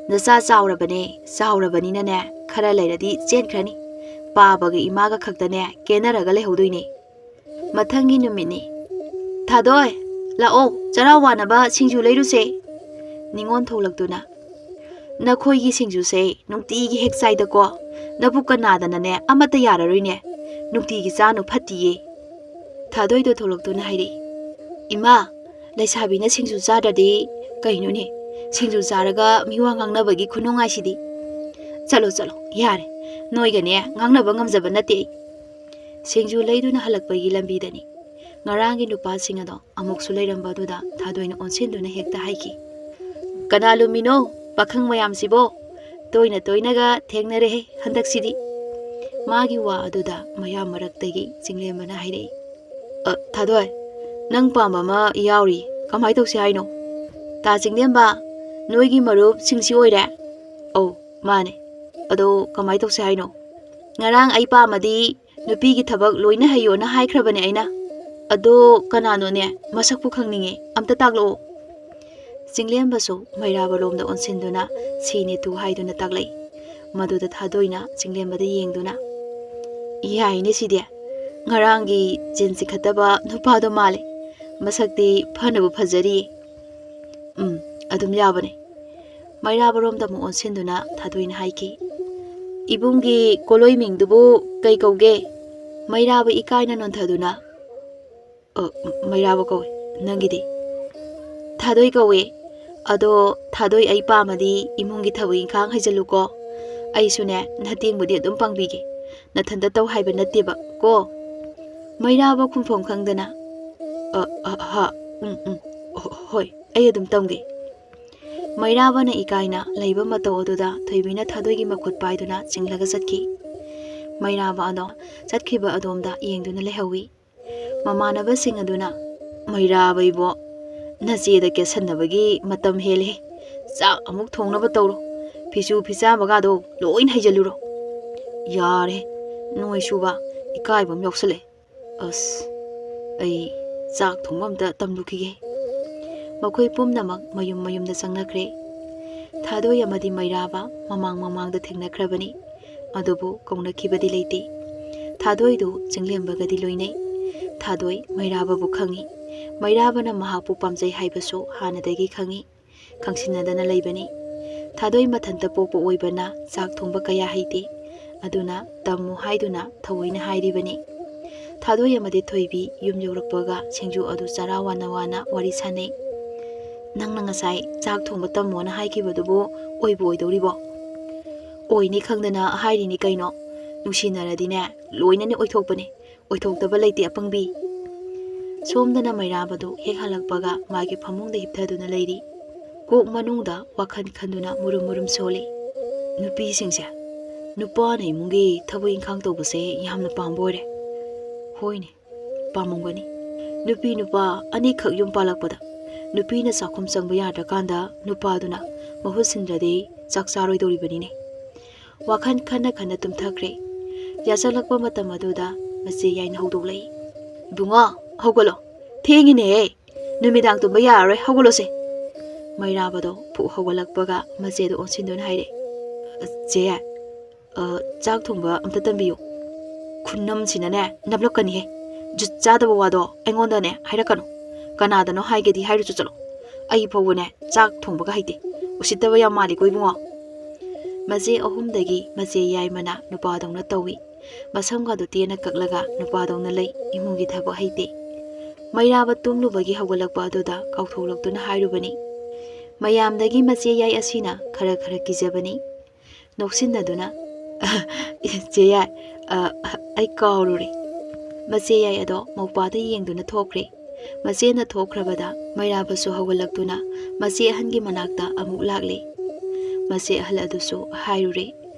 ꯅꯆꯥ ꯆꯥꯎꯔꯕꯅꯦ, ꯆꯥꯎꯔꯕꯅꯤꯅꯅꯦ, ꯈꯔ ꯂꯩꯔꯗꯤ ꯆꯦꯟꯈ꯭ꯔꯅꯤ꯫ ꯄꯥꯕꯒ ꯏꯃꯥꯒ ꯈꯛꯇꯅꯦ ꯀꯦꯟꯅꯔꯒ ꯂꯩꯍꯧꯗꯣꯏꯅꯦ꯫" ꯃꯊꯪꯒꯤ ꯅꯨꯃꯤꯠꯅꯤ꯫ "ꯊꯥꯗꯣꯏ, ꯂꯥꯛꯑꯣ, ꯆꯔꯥ ꯋꯥꯅꯕ ꯁꯤꯡꯖꯨ ꯂꯩꯔꯨꯁꯦ꯫" ꯅꯤꯉꯣꯜ ꯊꯣꯛꯂꯛꯇꯨꯅ, "ꯅꯈꯣꯏꯒꯤ ꯁꯤꯡꯖꯨꯁꯦ ꯅꯨꯡꯇꯤꯒꯤ ꯍꯦꯛ ꯆꯥꯏꯗꯀꯣ, ꯅꯕꯨꯛꯀ ꯅꯥꯗꯅꯅꯦ ꯑꯃꯠꯇ ꯌꯥꯔꯔꯣꯏꯅꯦ꯫ ꯅꯨꯡꯇꯤꯒꯤ ꯆꯥꯅꯨ, ꯐꯠꯇꯤꯌꯦ꯫" ꯊꯥꯗꯣꯏꯗꯣ ꯊꯣꯛꯂꯛꯇꯨꯅ ꯍꯥꯏꯔꯛꯏ, "ꯏꯃꯥ, ꯂꯩꯁꯥꯕꯤꯅ ꯁꯤꯡꯖꯨ ꯆꯥꯗ꯭ꯔꯗꯤ ꯀꯩꯅꯣꯅꯦ? ꯁꯤꯡꯖꯨ ꯆꯥꯔꯒ ꯃꯤꯋꯥ ꯉꯥꯡꯅꯕꯒꯤ ꯈꯨꯅꯨꯡꯉꯥꯏꯁꯤꯗꯤ꯫ ꯆꯠꯂꯣ, ꯆꯠꯂꯣ, ꯌꯥꯔꯦ꯫ ꯅꯣꯏꯒꯅꯦ ꯉꯥꯡꯅꯕ ꯉꯝꯖꯕ ꯅꯠꯇꯦ ꯑꯩ꯫ ꯁꯤꯡꯖꯨ ꯂꯩꯗꯨꯅ ꯍꯜꯂꯛꯄꯒꯤ ꯂꯝꯕꯤꯗꯅꯤ ꯉꯔꯥꯡꯒꯤ ꯅꯨꯄꯥꯁꯤꯡ ꯑꯗꯣ ꯑꯃꯨꯛꯁꯨ ꯂꯩꯔꯝꯕ ꯑꯗꯨꯗ ꯊꯥꯗꯣꯏꯅ ꯑꯣꯟꯁꯤꯟꯗꯨꯅ ꯍꯦꯛꯇ ꯍꯥꯏꯈꯤ, "ꯀꯅꯥ ꯂꯨꯝꯃꯤꯅꯣ ꯄꯥꯈꯪ ꯃꯌꯥꯝꯁꯤꯕꯣ? ꯇꯣꯏꯅ ꯇꯣꯏꯅꯒ ꯊꯦꯡꯅꯔꯦꯍꯦ ꯍꯟꯗꯛꯁꯤꯗꯤ"꯫ ꯃꯥꯒꯤ ꯋꯥ ꯑꯗꯨꯗ ꯃꯌꯥꯝ ꯃꯔꯛꯇꯒꯤ ꯆꯤꯡꯂꯦꯝꯕꯅ ꯍꯥꯏꯔꯛꯏ, "ꯑ, ꯊꯥꯗꯣꯏ, ꯅꯪ ꯄꯥꯝꯕ ꯑꯃ ꯌꯥꯎꯔꯤ, ꯀꯃꯥꯏ ꯇꯧꯁꯤ ꯍꯥꯏꯅꯣ?" "ꯇꯥ ꯆꯤꯡꯂꯦꯝꯕ, ꯅꯣꯏꯒꯤ ꯃꯔꯨꯞ ꯁꯤꯡꯁꯤ ꯑꯣꯏꯔꯦ?" "ꯑꯧ, ꯃꯥꯅꯦ꯫ ꯑꯗꯣ ꯀꯃꯥꯏ ꯇꯧꯁꯤ ꯍꯥꯏꯅꯣ?" "ꯉꯔꯥꯡ ꯑꯩ ꯄꯥꯝꯃꯗꯤ ꯅꯨꯄꯤꯒꯤ ꯊꯕꯛ ꯂꯣꯏꯅ ꯍꯩꯌꯣꯅ ꯍꯥꯏꯈ꯭ꯔꯕꯅꯦ ꯑꯩꯅ꯫ ꯑꯗꯣ ꯀꯅꯥꯅꯣꯅꯦ? ꯃꯁꯛꯄꯨ ꯈꯪꯅꯤꯡꯉꯦ, ꯑꯝꯇ ꯇꯥꯛꯂꯛꯑꯣ"꯫ ꯆꯤꯡꯂꯦꯝꯕꯁꯨ ꯃꯩꯔꯥꯕꯔꯣꯝꯗ ꯑꯣꯟꯁꯤꯟꯗꯨꯅ ꯁꯤꯅꯦ ꯇꯨ ꯍꯥꯏꯗꯨꯅ ꯇꯥꯛꯂꯛꯏ꯫ ꯃꯗꯨꯗ ꯊꯥꯗꯣꯏꯅ ꯆꯤꯡꯂꯦꯝꯕꯗ ꯌꯦꯡꯗꯨꯅ, "ꯌꯥꯏꯅꯦ ꯁꯤꯗꯤ, ꯉꯔꯥꯡꯒꯤ ꯖꯤꯟ ꯆꯤꯡꯈꯠꯇꯕ ꯅꯨꯄꯥꯗꯣ ꯃꯥꯜꯂꯦ꯫ ꯃꯁꯛꯇꯤ ꯐꯅꯕꯨ ꯐꯖꯔꯤꯌꯦ"꯫ "ꯎꯝ, ꯑꯗꯨꯝ ꯌꯥꯕꯅꯦ"꯫ ꯃꯩꯔꯥꯕꯔꯣꯝꯗ ꯑꯃꯨꯛ ꯑꯣꯟꯁꯤꯟꯗꯨꯅ ꯊꯥꯗꯣꯏꯅ ꯍꯥꯏꯈꯤ, "ꯏꯕꯨꯡꯒꯤ ꯀꯣꯂꯣꯏ ꯃꯤꯡꯗꯨꯕꯨ ꯀꯩ ꯀꯧꯒꯦ?" ꯃꯩꯔꯥꯕ ꯏꯀꯥꯏꯅ ꯅꯣꯟꯊꯗꯨꯅ, "ꯑ, ꯃꯩꯔꯥꯕ ꯀꯧꯏ꯫ ꯅꯪꯒꯤꯗꯤ?" "ꯊꯥꯗꯣꯏ ꯀꯧꯏ꯫ ꯑꯗꯣ ꯊꯥꯗꯣꯏ ꯑꯩ ꯄꯥꯝꯃꯗꯤ ꯏꯃꯨꯡꯒꯤ ꯊꯕꯛ ꯏꯪꯈꯥꯡ ꯍꯩꯖꯜꯂꯨꯀꯣ꯫ ꯑꯩꯁꯨꯅꯦ ꯅꯇꯦꯡꯕꯨꯗꯤ ꯑꯗꯨꯝ ꯄꯥꯡꯕꯤꯒꯦ꯫ ꯅꯊꯟꯇ ꯇꯧ ꯍꯥꯏꯕ ꯅꯠꯇꯦꯕ ꯀꯣ"꯫ ꯃꯩꯔꯥꯕ ꯈꯨꯝꯐꯝ ꯈꯪꯗꯅ, "ꯑ, ꯑ, ꯍ, ꯎꯝ, ꯎꯝ, ꯍꯣ-, ꯍꯣꯏ, ꯑꯩ ꯑꯗꯨꯝ ꯇꯝꯒꯦ"꯫ ꯃꯩꯔꯥꯕꯅ ꯏꯀꯥꯏꯅ ꯂꯩꯕ ꯃꯇꯧ ꯑꯗꯨꯗ ꯊꯣꯏꯕꯤꯅ ꯊꯥꯗꯣꯏꯒꯤ ꯃꯈꯨꯠ ꯄꯥꯏꯗꯨꯅ ꯆꯤꯡꯂꯒ ꯆꯠꯈꯤ꯫ ꯃꯩꯔꯥꯕ ꯑꯗꯣ ꯆꯠꯈꯤꯕ ꯑꯗꯣꯝꯗ ꯌꯦꯡꯗꯨꯅ ꯂꯩꯍꯧꯏ꯫ ꯃꯃꯥꯟꯅꯕꯁꯤꯡ ꯑꯗꯨꯅ, "ꯃꯩꯔꯥꯕ ꯏꯕꯣ, ꯅꯆꯦꯗ ꯀꯦꯠꯁꯟꯅꯕꯒꯤ ꯃꯇꯝ ꯍꯦꯜꯂꯦ꯫ ꯆꯥꯛ ꯑꯃꯨꯛ ꯊꯣꯡꯅꯕ ꯇꯧꯔꯣ꯫ ꯐꯤꯁꯨ ꯐꯤꯆꯥꯝꯕꯒꯗꯣ ꯂꯣꯏꯅ ꯍꯩꯖꯜꯂꯨꯔꯣ"꯫ "ꯌꯥꯔꯦ, ꯅꯣꯏ ꯁꯨꯕ ꯏꯀꯥꯏꯕ ꯑꯃ ꯌꯥꯎꯁꯜꯂꯦ꯫ ꯑꯁ, ꯑꯩ ꯆꯥꯛ ꯊꯣꯡꯕ ꯑꯝꯇ ꯇꯝꯂꯨꯈꯤꯒꯦ"꯫ ꯃꯈꯣꯏ ꯄꯨꯝꯅꯃꯛ ꯃꯌꯨꯝ ꯃꯌꯨꯝꯗ ꯆꯪꯅꯈ꯭ꯔꯦ꯫ ꯊꯥꯗꯣꯏ ꯑꯃꯗꯤ ꯃꯩꯔꯥꯕ ꯃꯃꯥꯡ ꯃꯃꯥꯡꯗ ꯊꯦꯡꯅꯈ꯭ꯔꯕꯅꯤ, ꯑꯗꯨꯕꯨ ꯀꯧꯅꯈꯤꯕꯗꯤ ꯂꯩꯇꯦ꯫ ꯊꯥꯗꯣꯏꯗꯨ ꯆꯤꯡꯂꯦꯝꯕꯒꯗꯤ ꯂꯣꯏꯅꯩ꯫ ꯊꯥꯗꯣꯏ ꯃꯩꯔꯥꯕꯕꯨ ꯈꯪꯏ꯫ ꯃꯩꯔꯥꯕꯅ ꯃꯍꯥꯛꯄꯨ ꯄꯥꯝꯖꯩ ꯍꯥꯏꯕꯁꯨ ꯍꯥꯟꯅꯗꯒꯤ ꯈꯪꯏ꯫ ꯈꯪꯁꯤꯟꯅꯗꯅ ꯂꯩꯕꯅꯤ꯫ ꯊꯥꯗꯣꯏ ꯃꯊꯟꯇ ꯄꯣꯛꯄ ꯑꯣꯏꯕꯅ ꯆꯥꯛ ꯊꯣꯡꯕ ꯀꯌꯥ ꯍꯩꯇꯦ꯫ ꯑꯗꯨꯅ ꯇꯝꯃꯨ ꯍꯥꯏꯗꯨꯅ ꯊꯑꯣꯏꯅ ꯍꯥꯏꯔꯤꯕꯅꯤ꯫ ꯊꯥꯗꯣꯏ ꯑꯃꯗꯤ ꯊꯣꯏꯕꯤ ꯌꯨꯝ ꯌꯧꯔꯛꯄꯒ ꯁꯤꯡꯖꯨ ꯑꯗꯨ ꯆꯔꯥ ꯋꯥꯅ ꯋꯥꯅ ꯋꯥꯔꯤ ꯁꯥꯅꯩ꯫ "ꯅꯪꯅ ꯉꯁꯥꯏ ꯆꯥꯛ ꯊꯣꯡꯕ ꯇꯝꯃꯣꯅ ꯍꯥꯏꯈꯤꯕꯗꯨꯕꯨ ꯑꯣꯏꯕꯨ ꯑꯣꯏꯗꯧꯔꯤꯕꯣ?" ꯑꯣꯏꯅꯤ ꯈꯪꯗꯅ ꯍꯥꯏꯔꯤꯅꯤ ꯀꯩꯅꯣ꯫ ꯅꯨꯡꯁꯤꯅꯔꯗꯤꯅꯦ, ꯂꯣꯏꯅꯅꯦ ꯑꯣꯏꯊꯣꯛꯄꯅꯦ꯫ ꯑꯣꯏꯊꯣꯛꯇꯕ ꯂꯩꯇꯦ ꯑꯄꯪꯕꯤ꯫ ꯁꯣꯝꯗꯅ ꯃꯩꯔꯥꯕꯗꯨ ꯍꯦꯛ ꯍꯜꯂꯛꯄꯒ ꯃꯥꯒꯤ ꯐꯃꯨꯡꯗ ꯍꯤꯞꯊꯗꯨꯅ ꯂꯩꯔꯤ꯫ ꯀꯣꯛ ꯃꯅꯨꯡꯗ ꯋꯥꯈꯜ ꯈꯟꯗꯨꯅ ꯃꯨꯔꯨꯝ ꯃꯨꯔꯨꯝ ꯁꯣꯜꯂꯤ꯫ ꯅꯨꯄꯤꯁꯤꯡꯁꯦ, ꯅꯨꯄꯥꯅ ꯏꯃꯨꯡꯒꯤ ꯊꯕꯛ ꯏꯪꯈꯥꯡ ꯇꯧꯕꯁꯦ ꯌꯥꯝꯅ ꯄꯥꯝꯕ ꯑꯣꯏꯔꯦ꯫ ꯍꯣꯏꯅꯦ, ꯄꯥꯝꯃꯝꯒꯅꯤ꯫ ꯅꯨꯄꯤ ꯅꯨꯄꯥ ꯑꯅꯤꯈꯛ ꯌꯨꯝ ꯄꯥꯜꯂꯛꯄꯗ ꯅꯨꯄꯤꯅ ꯆꯥꯛꯈꯨꯝ ꯆꯪꯕ ꯌꯥꯗ꯭ꯔꯀꯥꯟꯗ ꯅꯨꯄꯥꯗꯨꯅ ꯃꯍꯨꯠ ꯁꯤꯟꯗ꯭ꯔꯗꯤ ꯆꯥꯛ ꯆꯥꯔꯣꯏꯗꯧꯔꯤꯕꯅꯤꯅꯦ꯫ ꯋꯥꯈꯜ ꯈꯟꯅ ꯈꯟꯅ ꯇꯨꯝꯊꯈ꯭ꯔꯦ꯫ ꯌꯥꯆꯪꯂꯛꯄ ꯃꯇꯝ ꯑꯗꯨꯗ ꯃꯆꯦ ꯌꯥꯏꯅ ꯍꯧꯗꯣꯛꯂꯛꯏ꯫ "ꯏꯕꯨꯡꯉꯣ, ꯍꯧꯒꯠꯂꯣ꯫ ꯊꯦꯡꯉꯤꯅꯦꯍꯦ꯫ ꯅꯨꯃꯤꯗꯥꯡ ꯇꯨꯝꯕ ꯌꯥꯔꯔꯣꯏ꯫ ꯍꯧꯒꯠꯂꯣꯁꯦ꯫" ꯃꯩꯔꯥꯕꯗꯣ ꯐꯨꯛ ꯍꯧꯒꯠꯂꯛꯄꯒ ꯃꯆꯦꯗꯣ ꯑꯣꯟꯁꯤꯟꯗꯨꯅ ꯍꯥꯏꯔꯛꯑꯦ, "ꯆꯦ ꯌꯥꯏ, ꯑ, ꯆꯥꯛ ꯊꯣꯡꯕ ꯑꯝꯇ ꯇꯝꯕꯤꯌꯨ꯫ ꯈꯨꯅꯝꯁꯤꯅꯅꯦ ꯅꯞꯂꯛꯀꯅꯤꯍꯦ꯫ ꯖꯨꯠ ꯆꯥꯗꯕ ꯋꯥꯗꯣ ꯑꯩꯉꯣꯟꯗꯅꯦ ꯍꯥꯏꯔꯛꯀꯅꯨ꯫ ꯀꯅꯥꯗꯅꯣ ꯍꯥꯏꯒꯦꯗꯤ ꯍꯥꯏꯔꯨꯆꯣ ꯆꯠꯂꯣ꯫ ꯑꯩ ꯐꯥꯎꯕꯅꯦ ꯆꯥꯛ ꯊꯣꯡꯕꯒ ꯍꯩꯇꯦ꯫ ꯎꯁꯤꯠꯇꯕ ꯌꯥꯝ ꯃꯥꯜꯂꯤꯀꯣ ꯏꯕꯨꯡꯉꯣ꯫" ꯃꯆꯦ ꯑꯍꯨꯝꯗꯒꯤ ꯃꯆꯦ ꯌꯥꯏꯃꯅ ꯅꯨꯄꯥꯗꯧꯅ ꯇꯧꯏ꯫ ꯃꯁꯝꯒꯗꯨ ꯇꯦꯟꯅ ꯀꯛꯂꯒ ꯅꯨꯄꯥꯗꯧꯅ ꯂꯩ꯫ ꯏꯃꯨꯡꯒꯤ ꯊꯕꯛ ꯍꯩꯇꯦ꯫ ꯃꯩꯔꯥꯕ ꯇꯨꯝꯂꯨꯕꯒꯤ ꯍꯧꯒꯠꯂꯛꯄ ꯑꯗꯨꯗ ꯀꯥꯎꯊꯣꯛꯂꯛꯇꯨꯅ ꯍꯥꯏꯔꯨꯕꯅꯤ꯫ ꯃꯌꯥꯝꯗꯒꯤ ꯃꯆꯦ ꯌꯥꯏ ꯑꯁꯤꯅ ꯈꯔ ꯈꯔ ꯀꯤꯖꯕꯅꯤ꯫ ꯅꯣꯛꯁꯤꯟꯅꯗꯨꯅ, "ꯆꯦ ꯌꯥꯏ, ꯑ, ꯑꯩ ꯀꯥꯎꯔꯨꯔꯦ꯫" ꯃꯆꯦ ꯌꯥꯏ ꯑꯗꯣ ꯃꯧꯄꯥꯗ ꯌꯦꯡꯗꯨꯅ ꯊꯣꯛꯈ꯭ꯔꯦ꯫ ꯃꯆꯦꯅ ꯊꯣꯛꯈ꯭ꯔꯕꯗ ꯃꯩꯔꯥꯕꯁꯨ ꯍꯧꯒꯠꯂꯛꯇꯨꯅ ꯃꯆꯦ ꯑꯍꯟꯒꯤ ꯃꯅꯥꯛꯇ ꯑꯃꯨꯛ ꯂꯥꯛꯂꯦ꯫ ꯃꯆꯦ ꯑꯍꯜ ꯑꯗꯨꯁꯨ ꯍꯥꯏꯔꯨꯔꯦ꯫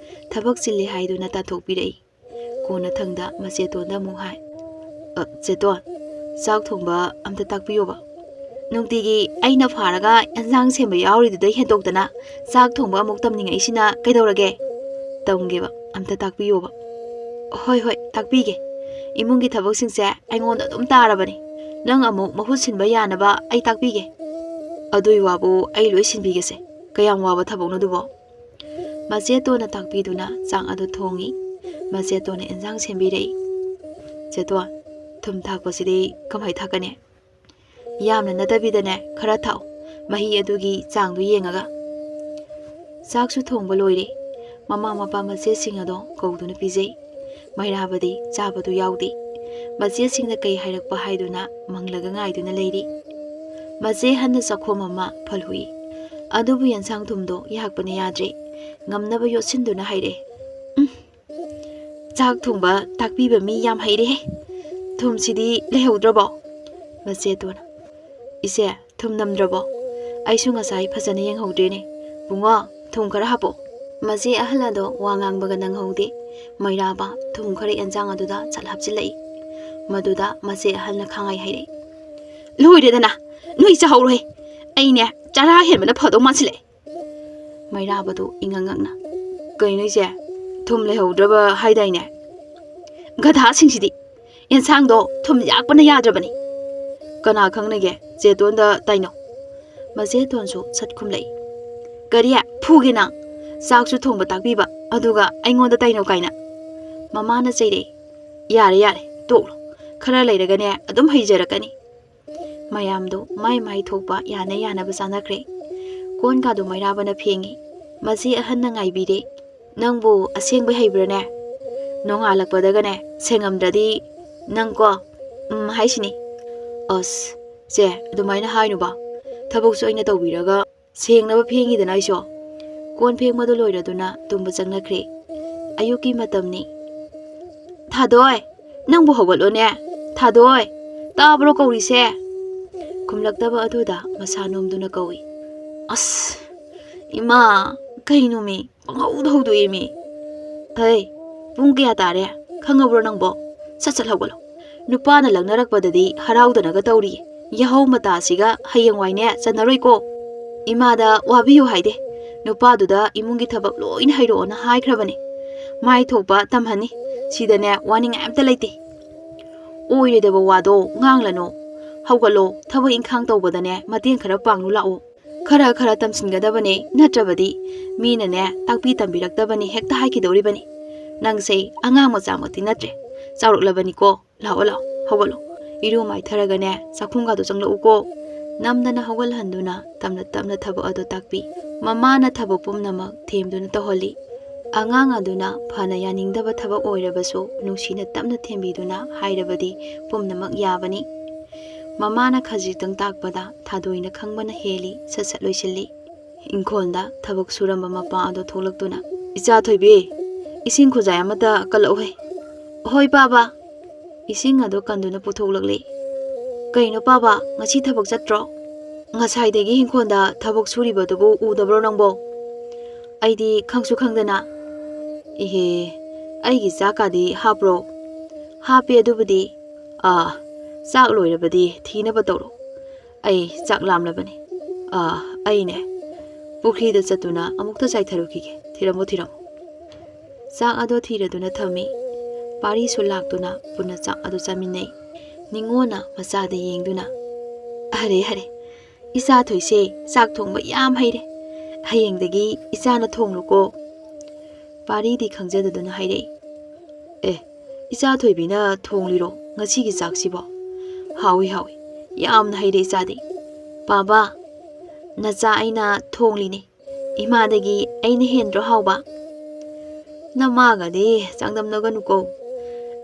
ꯊꯕꯛ ꯆꯤꯜꯂꯦ ꯍꯥꯏꯗꯨꯅ ꯇꯥꯟꯊꯣꯛꯄꯤꯔꯛꯏ꯫ ꯀꯣꯟꯅꯊꯪꯗ ꯃꯆꯦꯇꯣꯟꯗ ꯑꯃꯨꯛ ꯍꯥꯏ, "ꯑ, ꯆꯦꯇꯣꯟ, ꯆꯥꯛ ꯊꯣꯡꯕ ꯑꯝꯇ ꯇꯥꯛꯄꯤꯌꯣꯕ꯫ ꯅꯨꯡꯇꯤꯒꯤ ꯑꯩꯅ ꯐꯥꯔꯒ ꯑꯦꯟꯁꯥꯡ ꯁꯦꯝꯕ ꯌꯥꯎꯔꯤꯗꯨꯗꯩ ꯍꯦꯟꯗꯣꯛꯇꯅ ꯆꯥꯛ ꯊꯣꯡꯕ ꯑꯃꯨꯛ ꯇꯝꯅꯤꯡꯉꯛꯏꯁꯤꯅ ꯀꯩꯗꯧꯔꯒꯦ? ꯇꯝꯒꯦꯕ, ꯑꯝꯇ ꯇꯥꯛꯄꯤꯌꯣꯕ꯫" "ꯍꯣꯏ, ꯍꯣꯏ, ꯇꯥꯛꯄꯤꯒꯦ꯫ ꯏꯃꯨꯡꯒꯤ ꯊꯕꯛꯁꯤꯡꯁꯦ ꯑꯩꯉꯣꯟꯗ ꯑꯗꯨꯝ ꯇꯥꯔꯕꯅꯤ꯫ ꯅꯪ ꯑꯃꯨꯛ ꯃꯍꯨꯠ ꯁꯤꯟꯕ ꯌꯥꯅꯕ ꯑꯩ ꯇꯥꯛꯄꯤꯒꯦ꯫" "ꯑꯗꯨꯏ ꯋꯥꯕꯨ ꯑꯩ ꯂꯣꯏ ꯁꯤꯟꯕꯤꯒꯦꯁꯦ꯫ ꯀꯌꯥꯝ ꯋꯥꯕ ꯊꯕꯛꯅꯣ ꯑꯗꯨꯕꯣ?" ꯃꯆꯦꯇꯣꯟꯅ ꯇꯥꯛꯄꯤꯗꯨꯅ ꯆꯥꯛ ꯑꯗꯨ ꯊꯣꯡꯉꯤ꯫ ꯃꯆꯦꯇꯣꯟꯅ ꯏꯟꯁꯥꯡ ꯁꯦꯝꯕꯤꯔꯛꯏ꯫ "ꯆꯦꯇꯣꯟ, ꯊꯨꯝ ꯊꯥꯛꯄꯁꯤꯗꯤ ꯀꯃꯥꯏ ꯊꯥꯛꯀꯅꯤ?" "ꯌꯥꯝꯅ ꯅꯠꯇꯕꯤꯗꯅꯦ, ꯈꯔ ꯊꯥꯛꯑꯣ, ꯃꯍꯤ ꯑꯗꯨꯒꯤ ꯆꯥꯡꯗꯨ ꯌꯦꯡꯉꯒ꯫" ꯆꯥꯛꯁꯨ ꯊꯣꯡꯕ ꯂꯣꯏꯔꯦ꯫ ꯃꯃꯥ ꯃꯄꯥ ꯃꯆꯦꯁꯤꯡ ꯑꯗꯣ ꯀꯧꯗꯨꯅ ꯄꯤꯖꯩ꯫ ꯃꯩꯔꯥꯕꯗꯤ ꯆꯥꯕꯗꯨ ꯌꯥꯎꯗꯦ꯫ ꯃꯆꯦꯁꯤꯡꯅ ꯀꯩ ꯍꯥꯏꯔꯛꯄ ꯍꯥꯏꯗꯨꯅ ꯃꯪꯂꯒ ꯉꯥꯏꯗꯨꯅ ꯂꯩꯔꯤ꯫ ꯃꯆꯦ ꯍꯟꯅ ꯆꯥꯛꯈꯣꯝ ꯑꯃ ꯐꯜꯍꯨꯏ꯫ ꯑꯗꯨꯕꯨ ꯌꯦꯟꯁꯥꯡ ꯊꯨꯝꯗꯣ ꯌꯥꯛꯄꯅ ꯌꯥꯗ꯭ꯔꯦ꯫ ꯉꯝꯅꯕ ꯌꯣꯠꯁꯤꯟꯗꯨꯅ ꯍꯥꯏꯔꯛꯑꯦ꯫ "ꯎꯝ, ꯆꯥꯛ ꯊꯣꯡꯕ ꯇꯥꯛꯄꯤꯕ ꯃꯤ ꯌꯥꯝ ꯍꯩꯔꯦꯍꯦ꯫ ꯊꯨꯝꯁꯤꯗꯤ ꯂꯩꯍꯧꯗ꯭ꯔꯕꯣ?" ꯃꯆꯦꯇꯣꯟꯅ, "ꯏꯆꯦ, ꯊꯨꯝ ꯅꯝꯗ꯭ꯔꯕꯣ? ꯑꯩꯁꯨ ꯉꯁꯥꯏ ꯐꯖꯅ ꯌꯦꯡꯍꯧꯗ꯭ꯔꯦꯅꯦ꯫ ꯕꯨꯡꯉꯣ, ꯊꯨꯝ ꯈꯔ ꯍꯥꯞꯄꯣ꯫" ꯃꯆꯦ ꯑꯍꯜ ꯑꯗꯣ ꯋꯥ ꯉꯥꯡꯕꯒ ꯅꯪꯍꯧꯗꯦ꯫ ꯃꯩꯔꯥꯕ ꯊꯨꯝ ꯈꯔ ꯑꯦꯟꯁꯥꯡ ꯑꯗꯨꯗ ꯁꯠ ꯍꯥꯞꯆꯤꯜꯂꯛꯏ꯫ ꯃꯗꯨꯗ ꯃꯆꯦ ꯑꯍꯜꯅ ꯈꯥꯡꯉꯩ ꯍꯥꯏꯔꯛꯏ, "ꯂꯣꯏꯔꯦꯗꯅ, ꯅꯣꯏ ꯆꯥꯍꯧꯔꯣꯍꯦ꯫ ꯑꯩꯅꯦ, ꯆꯔꯥ ꯍꯦꯟꯕꯅ ꯐꯗꯧ ꯃꯥꯟꯁꯤꯜꯂꯛꯑꯦ꯫" ꯃꯩꯔꯥꯕꯗꯨ ꯏꯉꯛ ꯉꯛꯅ, "ꯀꯩꯅꯣ ꯏꯆꯦ? ꯊꯨꯝ ꯂꯩꯍꯧꯗ꯭ꯔꯕ ꯍꯥꯏꯗꯥꯏꯅꯦ? ꯒꯙꯥꯁꯤꯡꯁꯤꯗꯤ! ꯑꯦꯟꯁꯥꯡꯗꯣ ꯊꯨꯝ ꯌꯥꯛꯄꯅ ꯌꯥꯗ꯭ꯔꯕꯅꯤ꯫ ꯀꯅꯥ ꯈꯪꯅꯒꯦ, ꯆꯦꯇꯣꯟꯗ ꯇꯥꯏꯅꯧ꯫" ꯃꯆꯦꯇꯣꯟꯁꯨ ꯁꯠ ꯈꯨꯝꯂꯛꯏ꯫ "ꯀꯔꯤ? ꯐꯨꯒꯦ ꯅꯪ? ꯆꯥꯛꯁꯨ ꯊꯣꯡꯕ ꯇꯥꯛꯄꯤꯕ, ꯑꯗꯨꯒ ꯑꯩꯉꯣꯟꯗ ꯇꯥꯏꯅꯧ ꯀꯥꯏꯅ?" ꯃꯃꯥꯅ ꯆꯩꯔꯛꯏ꯫ "ꯌꯥꯔꯦ, ꯌꯥꯔꯦ, ꯇꯣꯛꯂꯣ꯫ ꯈꯔ ꯂꯩꯔꯒꯅꯦ, ꯑꯗꯨꯝ ꯍꯩꯖꯔꯛꯀꯅꯤ꯫" ꯃꯌꯥꯝꯗꯣ ꯃꯥꯏ ꯃꯥꯏ ꯊꯣꯛꯄ ꯌꯥꯅ ꯌꯥꯅꯕ ꯆꯥꯅꯈ꯭ꯔꯦ꯫ ꯀꯣꯟꯒꯗꯨ ꯃꯩꯔꯥꯕꯅ ꯐꯦꯡꯉꯤ꯫ ꯃꯆꯦ ꯑꯍꯟꯅ ꯉꯥꯏꯕꯤꯔꯦ꯫ "ꯅꯪꯕꯨ ꯑꯁꯦꯡꯕꯩ ꯍꯩꯕ꯭ꯔꯥꯅꯦ? ꯅꯣꯡꯉꯥꯜꯂꯛꯄꯗꯒꯅꯦ ꯁꯦꯡꯉꯝꯗ꯭ꯔꯗꯤ ꯅꯪꯀꯣ, ꯎꯝ ꯍꯥꯏꯁꯤꯅꯤ꯫" "ꯑꯁ, ꯆꯦ, ꯑꯗꯨꯃꯥꯏꯅ ꯍꯥꯏꯅꯨꯕ꯫ ꯊꯕꯛꯁꯨ ꯑꯩꯅ ꯇꯧꯕꯤꯔꯒ ꯁꯦꯡꯅꯕ ꯐꯦꯡꯉꯤꯗꯅ ꯑꯩꯁꯨ꯫" ꯀꯣꯟ ꯐꯦꯡꯕꯗꯨ ꯂꯣꯏꯔꯗꯨꯅ ꯇꯨꯝꯕ ꯆꯪꯅꯈ꯭ꯔꯦ꯫ ꯑꯌꯨꯛꯀꯤ ꯃꯇꯝꯅꯤ꯫ "ꯊꯥꯗꯣꯏ, ꯅꯪꯕꯨ ꯍꯧꯒꯠꯂꯣꯅꯦ꯫ ꯊꯥꯗꯣꯏ, ꯇꯥꯕ꯭ꯔꯣ ꯀꯧꯔꯤꯁꯦ?" ꯈꯨꯝꯂꯛꯇꯕ ꯑꯗꯨꯗ ꯃꯁꯥ ꯅꯣꯝꯗꯨꯅ ꯀꯧꯏ꯫ "ꯑꯁ, ꯏꯃꯥ, ꯀꯩꯅꯣꯃꯤ, ꯄꯪꯍꯧꯗ ꯍꯧꯗꯣꯛꯑꯦꯃꯤ꯫ ꯍꯩ, ꯄꯨꯡ ꯀꯌꯥ ꯇꯥꯔꯦ ꯈꯪꯉꯕ꯭ꯔꯣ ꯅꯪꯕꯣ? ꯁꯠ ꯁꯠ ꯍꯧꯒꯠꯂꯣ꯫ ꯅꯨꯄꯥꯅ ꯂꯛꯅꯔꯛꯄꯗꯗꯤ ꯍꯔꯥꯎꯗꯅꯒ ꯇꯧꯔꯤ꯫ ꯌꯥꯍꯧ ꯃꯇꯥꯁꯤꯒ ꯍꯌꯦꯡꯋꯥꯏꯅꯦ ꯆꯟꯅꯔꯣꯏꯀꯣ꯫ ꯏꯃꯥꯗ ꯋꯥꯕꯤꯌꯨ ꯍꯥꯏꯗꯦ꯫ ꯅꯨꯄꯥꯗꯨꯗ ꯏꯃꯨꯡꯒꯤ ꯊꯕꯛ ꯂꯣꯏꯅ ꯍꯩꯔꯛꯑꯣꯅ ꯍꯥꯏꯈ꯭ꯔꯕꯅꯦ꯫ ꯃꯥꯏ ꯊꯣꯛꯄ ꯇꯝꯍꯟꯅꯤ꯫ ꯁꯤꯗꯅꯦ ꯋꯥꯅꯤꯡꯉꯥꯏ ꯑꯝꯇ ꯂꯩꯇꯦ꯫" "ꯑꯣꯏꯔꯣꯏꯗꯕ ꯋꯥꯗꯣ ꯉꯥꯡꯂꯅꯨ꯫ ꯍꯧꯒꯠꯂꯣ, ꯊꯕꯛ ꯏꯪꯈꯥꯡ ꯇꯧꯕꯗꯅꯦ ꯃꯇꯦꯡ ꯈꯔ ꯄꯥꯡꯂꯨ ꯂꯥꯛꯑꯣ꯫ ꯈꯔ ꯈꯔ ꯇꯝꯁꯤꯟꯒꯗꯕꯅꯦ, ꯅꯠꯇ꯭ꯔꯕꯗꯤ ꯃꯤꯅꯅꯦ ꯇꯥꯛꯄꯤ ꯇꯝꯕꯤꯔꯛꯇꯕꯅꯤ ꯍꯦꯛꯇ ꯍꯥꯏꯈꯤꯗꯧꯔꯤꯕꯅꯤ꯫ ꯅꯪꯁꯦ ꯑꯉꯥꯡ ꯃꯆꯥꯃꯛꯇꯤ ꯅꯠꯇ꯭ꯔꯦ, ꯆꯥꯎꯔꯛꯂꯕꯅꯤꯀꯣ꯫ ꯂꯥꯛꯑꯣ, ꯂꯥꯛꯑꯣ, ꯍꯧꯒꯠꯂꯣ꯫ ꯏꯔꯨ ꯃꯥꯏꯊꯔꯒꯅꯦ ꯆꯥꯛꯈꯨꯝꯒꯗꯣ ꯆꯪꯂꯛꯎꯀꯣ꯫ ꯅꯝꯗꯅ ꯍꯧꯒꯠꯍꯟꯗꯨꯅ ꯇꯞꯅ ꯇꯞꯅ ꯊꯕꯛ ꯑꯗꯨ ꯇꯥꯛꯄꯤ꯫ ꯃꯃꯥꯅ ꯊꯕꯛ ꯄꯨꯝꯅꯃꯛ ꯊꯦꯝꯗꯨꯅ ꯇꯧꯍꯜꯂꯤ꯫ ꯑꯉꯥꯡ ꯑꯗꯨꯅ ꯐꯅ ꯌꯥꯅꯤꯡꯗꯕ ꯊꯕꯛ ꯑꯣꯏꯔꯕꯁꯨ ꯅꯨꯡꯁꯤꯅ ꯇꯞꯅ ꯊꯦꯝꯕꯤꯗꯨꯅ ꯍꯥꯏꯔꯕꯗꯤ ꯄꯨꯝꯅꯃꯛ ꯌꯥꯕꯅꯤ꯫ ꯃꯃꯥꯅ ꯈꯖꯤꯛꯇꯪ ꯇꯥꯛꯄꯗ ꯊꯥꯗꯣꯏꯅ ꯈꯪꯕꯅ ꯍꯦꯜꯂꯤ꯫ ꯁꯠ ꯁꯠ ꯂꯣꯏꯁꯤꯜꯂꯤ꯫ ꯏꯪꯈꯣꯜꯗ ꯊꯕꯛ ꯁꯨꯔꯝꯕ ꯃꯄꯥ ꯑꯗꯣ ꯊꯣꯛꯂꯛꯇꯨꯅ, "ꯏꯆꯥ ꯊꯣꯏꯕꯤ, ꯏꯁꯤꯡ ꯈꯨꯖꯥꯏ ꯑꯃꯇ ꯀꯜꯂꯛꯎꯍꯦ꯫" "ꯍꯣꯏ ꯄꯥꯕ꯫" ꯏꯁꯤꯡ ꯑꯗꯣ ꯀꯟꯗꯨꯅ ꯄꯨꯊꯣꯛꯂꯛꯂꯦ꯫ "ꯀꯩꯅꯣ ꯄꯥꯕ, ꯉꯁꯤ ꯊꯕꯛ ꯆꯠꯇ꯭ꯔꯣ? ꯉꯁꯥꯏꯗꯒꯤ ꯏꯪꯈꯣꯜꯗ ꯊꯕꯛ ꯁꯨꯔꯤꯕꯗꯨꯕꯨ ꯎꯗꯕ꯭ꯔꯣ ꯅꯪꯕꯣ?" "ꯑꯩꯗꯤ ꯈꯪꯁꯨ ꯈꯪꯗꯅ꯫" "ꯏꯍꯦ, ꯑꯩꯒꯤ ꯆꯥꯛꯀꯥꯗꯤ ꯍꯥꯞꯄ꯭ꯔꯣ?" "ꯍꯥꯞꯄꯦ ꯑꯗꯨꯕꯨꯗꯤ꯫" "ꯑꯥ, ꯆꯥꯛ ꯂꯣꯏꯔꯕꯗꯤ ꯊꯤꯅꯕ ꯇꯧꯔꯣ꯫ ꯑꯩ ꯆꯥꯛ ꯂꯥꯝꯂꯕꯅꯤ꯫ ꯑꯥ, ꯑꯩꯅꯦ ꯄꯨꯈ꯭ꯔꯤꯗ ꯆꯠꯇꯨꯅ ꯑꯃꯨꯛꯇ ꯆꯥꯏꯊꯔꯨꯈꯤꯒꯦ꯫ ꯊꯤꯔꯝꯃꯣ, ꯊꯤꯔꯝꯃꯣ꯫" ꯆꯥꯛ ꯑꯗꯣ ꯊꯤꯔꯗꯨꯅ ꯊꯝꯃꯤ꯫ ꯄꯥꯔꯤꯁꯨ ꯂꯥꯛꯇꯨꯅ ꯄꯨꯟꯅ ꯆꯥꯛ ꯑꯗꯨ ꯆꯥꯃꯤꯟꯅꯩ꯫ ꯅꯤꯉꯣꯜꯅ ꯃꯆꯥꯗ ꯌꯦꯡꯗꯨꯅ, "ꯑꯔꯦ, ꯑꯔꯦ, ꯏꯆꯥ ꯊꯣꯏꯁꯦ ꯆꯥꯛ ꯊꯣꯡꯕ ꯌꯥꯝ ꯍꯩꯔꯦ꯫ ꯍꯌꯦꯡꯗꯒꯤ ꯏꯆꯥꯅ ꯊꯣꯡꯂꯨꯀꯣ꯫" ꯄꯥꯔꯤꯗꯤ ꯈꯪꯖꯗꯗꯨꯅ ꯍꯥꯏꯔꯛꯏ, "ꯑꯦ, ꯏꯆꯥ ꯊꯣꯏꯕꯤꯅ ꯊꯣꯡꯂꯤꯔꯣ ꯉꯁꯤꯒꯤ ꯆꯥꯛꯁꯤꯕꯣ? ꯍꯥꯎꯏ, ꯍꯥꯎꯏ, ꯌꯥꯝꯅ ꯍꯩꯔꯦ ꯏꯆꯥꯗꯤ꯫" "ꯄꯥꯕ, ꯅꯆꯥ ꯑꯩꯅ ꯊꯣꯡꯂꯤꯅꯦ꯫ ꯏꯃꯥꯗꯒꯤ ꯑꯩꯅ ꯍꯦꯟꯗ꯭ꯔꯣ ꯍꯥꯎꯕ?" "ꯅꯃꯥꯒꯗꯤ ꯆꯥꯡꯗꯝꯅꯒꯅꯨꯀꯣ꯫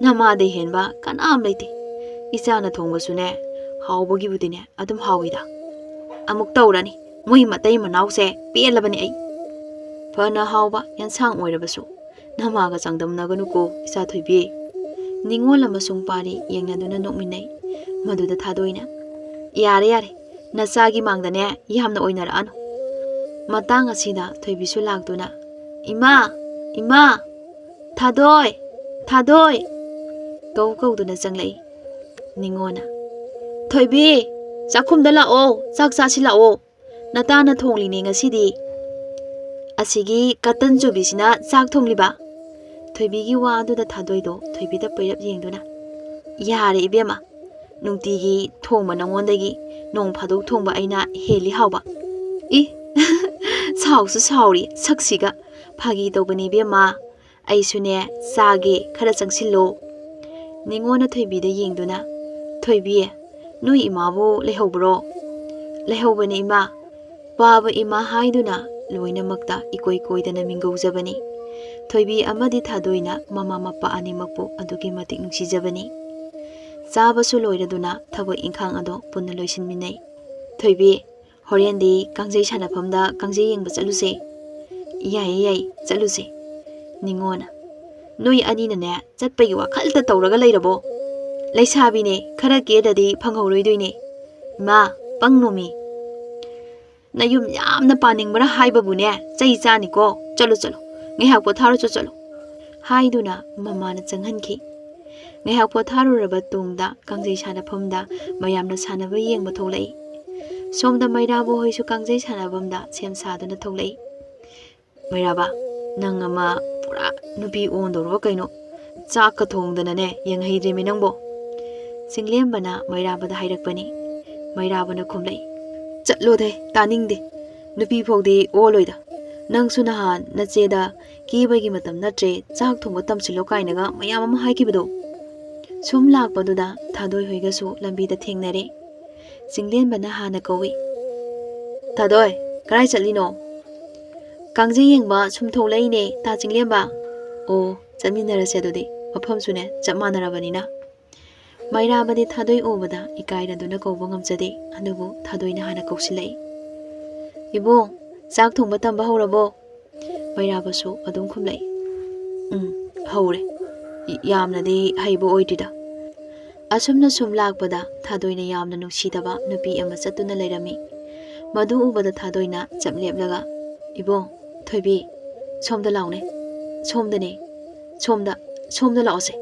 ꯅꯃꯥꯗꯩ ꯍꯦꯟꯕ ꯀꯅꯥꯝ ꯂꯩꯇꯦ꯫ ꯏꯆꯥꯅ ꯊꯣꯡꯕꯁꯨꯅꯦ, ꯍꯥꯎꯕꯒꯤꯕꯨꯗꯤꯅꯦ ꯑꯗꯨꯝ ꯍꯥꯎꯏꯗ꯫" "ꯑꯃꯨꯛ ꯇꯧꯔꯅꯤ, ꯃꯣꯏ ꯃꯇꯩ ꯃꯅꯥꯎꯁꯦ ꯄꯦꯜꯂꯕꯅꯤ ꯑꯩ꯫ ꯐꯅ ꯍꯥꯎꯕ ꯌꯦꯟꯁꯥꯡ ꯑꯣꯏꯔꯕꯁꯨ ꯅꯃꯥꯒ ꯆꯥꯡꯗꯝꯅꯒꯅꯨꯀꯣ, ꯏꯆꯥ ꯊꯣꯏꯕꯤ꯫" ꯅꯤꯉꯣꯜ ꯑꯃꯁꯨꯡ ꯄꯥꯔꯤ ꯌꯦꯡꯅꯗꯨꯅ ꯅꯣꯛꯃꯤꯟꯅꯩ꯫ ꯃꯗꯨꯗ ꯊꯥꯗꯣꯏꯅ, "ꯌꯥꯔꯦ, ꯌꯥꯔꯦ, ꯅꯆꯥꯒꯤ ꯃꯥꯡꯗꯅꯦ ꯌꯥꯝꯅ ꯑꯣꯏꯅꯔꯛꯑꯅꯨ꯫" ꯃꯇꯥꯡ ꯑꯁꯤꯗ ꯊꯣꯏꯕꯤꯁꯨ ꯂꯥꯛꯇꯨꯅ, "ꯏꯃꯥ! ꯏꯃꯥ! ꯊꯥꯗꯣꯏ! ꯊꯥꯗꯣꯏ!" ꯀꯧ ꯀꯧꯗꯨꯅ ꯆꯪꯂꯛꯏ꯫ ꯅꯤꯉꯣꯜꯅ, "ꯊꯣꯏꯕꯤ, ꯆꯥꯛꯈꯨꯝꯗ ꯂꯥꯛꯑꯣ, ꯆꯥꯛ ꯆꯥꯁꯤ ꯂꯥꯛꯑꯣ꯫ ꯅꯇꯥꯅ ꯊꯣꯡꯂꯤꯅꯦ ꯉꯁꯤꯗꯤ꯫ ꯑꯁꯤꯒꯤ ꯀꯇꯟ ꯆꯨꯕꯤꯁꯤꯅ ꯆꯥꯛ ꯊꯣꯡꯂꯤꯕ?" ꯊꯣꯏꯕꯤꯒꯤ ꯋꯥ ꯑꯗꯨꯗ ꯊꯥꯗꯣꯏꯗꯣ ꯊꯣꯏꯕꯤꯗ ꯄꯩꯔꯞ ꯌꯦꯡꯗꯨꯅ, "ꯌꯥꯔꯦ ꯏꯕꯦꯝꯃ, ꯅꯨꯡꯇꯤꯒꯤ ꯊꯣꯡꯕ ꯅꯉꯣꯟꯗꯒꯤ ꯅꯣꯡ ꯐꯥꯗꯣꯛ ꯊꯣꯡꯕ ꯑꯩꯅ ꯍꯦꯜꯂꯤ ꯍꯥꯎꯕ꯫ ꯏ, ꯁꯥꯎꯁꯨ ꯁꯥꯎꯔꯤ ꯁꯛꯁꯤꯒ꯫ ꯐꯥꯒꯤ ꯇꯧꯕꯅꯤ ꯏꯕꯦꯝꯃ, ꯑꯩꯁꯨꯅꯦ ꯆꯥꯒꯦ, ꯈꯔ ꯆꯪꯁꯤꯜꯂꯣ꯫" ꯅꯤꯉꯣꯜꯅ ꯊꯣꯏꯕꯤꯗ ꯌꯦꯡꯗꯨꯅ, "ꯊꯣꯏꯕꯤ, ꯅꯣꯏ ꯏꯃꯥꯕꯨ ꯂꯩꯍꯧꯕ꯭ꯔꯣ?" "ꯂꯩꯍꯧꯕꯅꯤ ꯏꯃꯥ꯫ ꯄꯥꯕ ꯏꯃꯥ ꯍꯥꯏꯗꯨꯅ ꯂꯣꯏꯅꯃꯛꯇ ꯏꯀꯣꯏ ꯀꯣꯏꯗꯅ ꯃꯤꯡꯒꯧꯖꯕꯅꯤ꯫" ꯊꯣꯏꯕꯤ ꯑꯃꯗꯤ ꯊꯥꯗꯣꯏꯅ ꯃꯃꯥ ꯃꯄꯥ ꯑꯅꯤꯃꯛꯄꯨ ꯑꯗꯨꯛꯀꯤ ꯃꯇꯤꯛ ꯅꯨꯡꯁꯤꯖꯕꯅꯤ꯫ ꯆꯥꯕꯁꯨ ꯂꯣꯏꯔꯗꯨꯅ ꯊꯕꯛ ꯏꯪꯈꯥꯡ ꯑꯗꯣ ꯄꯨꯟꯅ ꯂꯣꯏꯁꯤꯟꯃꯤꯟꯅꯩ꯫ ꯊꯣꯏꯕꯤ, ꯍꯣꯔꯦꯟꯗꯤ ꯀꯥꯡꯖꯩ ꯁꯥꯟꯅꯐꯝꯗ ꯀꯥꯡꯖꯩ ꯌꯦꯡꯕ ꯆꯠꯂꯨꯁꯦ꯫ ꯌꯥꯏꯌꯦ, ꯌꯥꯏ, ꯆꯠꯂꯨꯁꯦ꯫ ꯅꯤꯉꯣꯅ, ꯅꯣꯏ ꯑꯅꯤꯅꯅꯦ ꯆꯠꯄꯒꯤ ꯋꯥꯈꯜꯇ ꯇꯧꯔꯒ ꯂꯩꯔꯕꯣ? ꯂꯩꯁꯥꯕꯤꯅꯦ, ꯈꯔ ꯀꯦꯗ꯭ꯔꯗꯤ ꯐꯪꯍꯧꯔꯣꯏꯗꯣꯏꯅꯦ꯫ ꯏꯃꯥ, ꯄꯪꯅꯣꯃꯤ꯫ ꯅꯌꯨꯝ ꯌꯥꯝꯅ ꯄꯥꯅꯤꯡꯕ꯭ꯔꯥ ꯍꯥꯏꯕꯕꯨꯅꯦ, ꯆꯩ ꯆꯥꯅꯤꯀꯣ꯫ ꯆꯠꯂꯣ, ꯆꯠꯂꯣ, ꯉꯥꯏꯍꯥꯛ ꯄꯣꯊꯥꯔꯨꯆꯣ, ꯆꯠꯂꯣ꯫ ꯍꯥꯏꯗꯨꯅ ꯃꯃꯥꯅ ꯆꯪꯍꯟꯈꯤ꯫ ꯉꯥꯏꯍꯥꯛ ꯄꯣꯊꯥꯔꯨꯔꯕ ꯇꯨꯡꯗ ꯀꯥꯡꯖꯩ ꯁꯥꯟꯅꯐꯝꯗ ꯃꯌꯥꯝꯅ ꯁꯥꯟꯅꯕ ꯌꯦꯡꯕ ꯊꯣꯛꯂꯛꯏ꯫ ꯁꯣꯝꯗ ꯃꯩꯔꯥꯕ ꯍꯣꯏꯁꯨ ꯀꯥꯡꯖꯩ ꯁꯥꯟꯅꯐꯝꯗ ꯁꯦꯝ ꯁꯥꯗꯨꯅ ꯊꯣꯛꯂꯛꯏ꯫ "ꯃꯩꯔꯥꯕ, ꯅꯪ ꯑꯃ ꯄꯨꯔꯥ ꯅꯨꯄꯤ ꯑꯣꯟꯗꯧꯔꯕ ꯀꯩꯅꯣ? ꯆꯥꯛꯀ ꯊꯣꯡꯗꯅꯅꯦ ꯌꯦꯡꯍꯩꯗ꯭ꯔꯦꯃꯤ ꯅꯪꯕꯣ?" ꯆꯤꯡꯂꯦꯝꯕꯅ ꯃꯩꯔꯥꯕꯗ ꯍꯥꯏꯔꯛꯄꯅꯤ꯫ ꯃꯩꯔꯥꯕꯅ ꯈꯨꯝꯂꯛꯏ, "ꯆꯠꯂꯣꯗꯦ, ꯇꯥꯅꯤꯡꯗꯦ꯫ ꯅꯨꯄꯤ ꯐꯥꯎꯗꯤ ꯑꯣꯜꯂꯣꯏꯗ꯫ ꯅꯪꯁꯨ ꯅꯍꯥꯟ ꯅꯆꯦꯗ ꯀꯦꯕꯒꯤ ꯃꯇꯝ ꯅꯠꯇ꯭ꯔꯦ, ꯆꯥꯛ ꯊꯣꯡꯕ ꯇꯝꯁꯤꯜꯂꯣ ꯀꯥꯏꯅꯒ ꯃꯌꯥꯝ ꯑꯃ ꯍꯥꯏꯈꯤꯕꯗꯣ?" ꯁꯨꯝ ꯂꯥꯛꯄꯗꯨꯗ ꯊꯥꯗꯣꯏ ꯍꯣꯏꯒꯁꯨ ꯂꯝꯕꯤꯗ ꯊꯦꯡꯅꯔꯦ꯫ ꯆꯤꯡꯂꯦꯟꯕꯅ ꯍꯥꯟꯅ ꯀꯧꯏ, "ꯊꯥꯗꯣꯏ, ꯀꯗꯥꯏ ꯆꯠꯂꯤꯅꯣ?" "ꯀꯥꯡꯖꯩ ꯌꯦꯡꯕ ꯁꯨꯝ ꯊꯣꯛꯂꯛꯏꯅꯦ, ꯇꯥ ꯆꯤꯡꯂꯦꯝꯕ?" "ꯑꯣ, ꯆꯠꯃꯤꯟꯅꯔꯁꯦ ꯑꯗꯨꯗꯤ, ꯃꯐꯝꯁꯨꯅꯦ ꯆꯞ ꯃꯥꯟꯅꯔꯕꯅꯤꯅ꯫" ꯃꯩꯔꯥꯕꯗꯤ ꯊꯥꯗꯣꯏ ꯎꯕꯗ ꯏꯀꯥꯏꯔꯗꯨꯅ ꯀꯧꯕ ꯉꯝꯖꯗꯦ, ꯑꯗꯨꯕꯨ ꯊꯥꯗꯣꯏꯅ ꯍꯥꯟꯅ ꯀꯧꯁꯤꯜꯂꯛꯏ, "ꯏꯕꯨꯡ, ꯆꯥꯛ ꯊꯣꯡꯕ ꯇꯝꯕ ꯍꯧꯔꯕꯣ?" ꯃꯩꯔꯥꯕꯁꯨ ꯑꯗꯨꯝ ꯈꯨꯝꯂꯛꯏ, "ꯎꯝ, ꯍꯧꯔꯦ꯫ ꯌꯥꯝꯅꯗꯤ ꯍꯩꯕ ꯑꯣꯏꯗ꯭ꯔꯤꯗ꯫" ꯑꯁꯨꯝꯅ ꯁꯨꯝ ꯂꯥꯛꯄꯗ ꯊꯥꯗꯣꯏꯅ ꯌꯥꯝꯅ ꯅꯨꯡꯁꯤꯗꯕ ꯅꯨꯄꯤ ꯑꯃ ꯆꯠꯇꯨꯅ ꯂꯩꯔꯝꯃꯤ꯫ ꯃꯗꯨ ꯎꯕꯗ ꯊꯥꯗꯣꯏꯅ ꯆꯞ ꯂꯦꯞꯂꯒ, "ꯏꯕꯨꯡ, ꯊꯣꯏꯕꯤ, ꯁꯣꯝꯗ ꯂꯥꯎꯅꯦ꯫ ꯁꯣꯝꯗꯅꯦ꯫ ꯁꯣꯝꯗ, ꯁꯣꯝꯗ ꯂꯥꯛꯑꯣꯁꯦ,"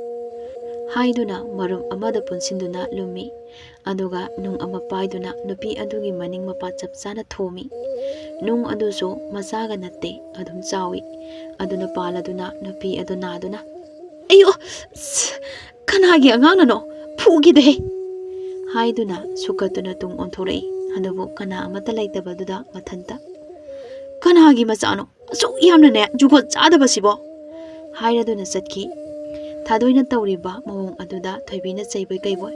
ꯍꯥꯏꯗꯨꯅ ꯃꯔꯨꯞ ꯑꯃꯗ ꯄꯨꯟꯁꯤꯟꯗꯨꯅ ꯂꯨꯝꯃꯤ꯫ ꯑꯗꯨꯒ ꯅꯨꯡ ꯑꯃ ꯄꯥꯏꯗꯨꯅ ꯅꯨꯄꯤ ꯑꯗꯨꯒꯤ ꯃꯅꯤꯡ ꯃꯄꯥ ꯆꯞ ꯆꯥꯅ ꯊꯣꯝꯃꯤ꯫ ꯅꯨꯡ ꯑꯗꯨꯁꯨ ꯃꯆꯥꯒ ꯅꯠꯇꯦ, ꯑꯗꯨꯝ ꯆꯥꯎꯏ꯫ ꯑꯗꯨꯅ ꯄꯥꯜꯂꯗꯨꯅ ꯅꯨꯄꯤ ꯑꯗꯨ ꯅꯥꯗꯨꯅ, "ꯑꯌꯣ! ꯀꯅꯥꯒꯤ ꯑꯉꯥꯡꯅꯅꯣ? ꯐꯨꯈꯤꯗꯦ!" ꯍꯥꯏꯗꯨꯅ ꯁꯨꯀꯠꯇꯨꯅ ꯇꯨꯡ ꯑꯣꯟꯊꯣꯔꯛꯏ꯫ ꯑꯗꯨꯕꯨ ꯀꯅꯥ ꯑꯃꯠꯇ ꯂꯩꯇꯕꯗꯨꯗ ꯃꯊꯟꯇ, "ꯀꯅꯥꯒꯤ ꯃꯆꯥꯅꯣ? ꯑꯁꯨꯛ ꯌꯥꯝꯅꯅꯦ ꯖꯨꯒꯣꯠ ꯆꯥꯗꯕꯁꯤꯕꯣ!" ꯍꯥꯏꯔꯗꯨꯅ ꯆꯠꯈꯤ꯫ ꯊꯥꯗꯣꯏꯅ ꯇꯧꯔꯤꯕ ꯃꯑꯣꯡ ꯑꯗꯨꯗ ꯊꯣꯏꯕꯤꯅ ꯆꯩꯕꯣꯏ ꯀꯩꯕꯣꯏ,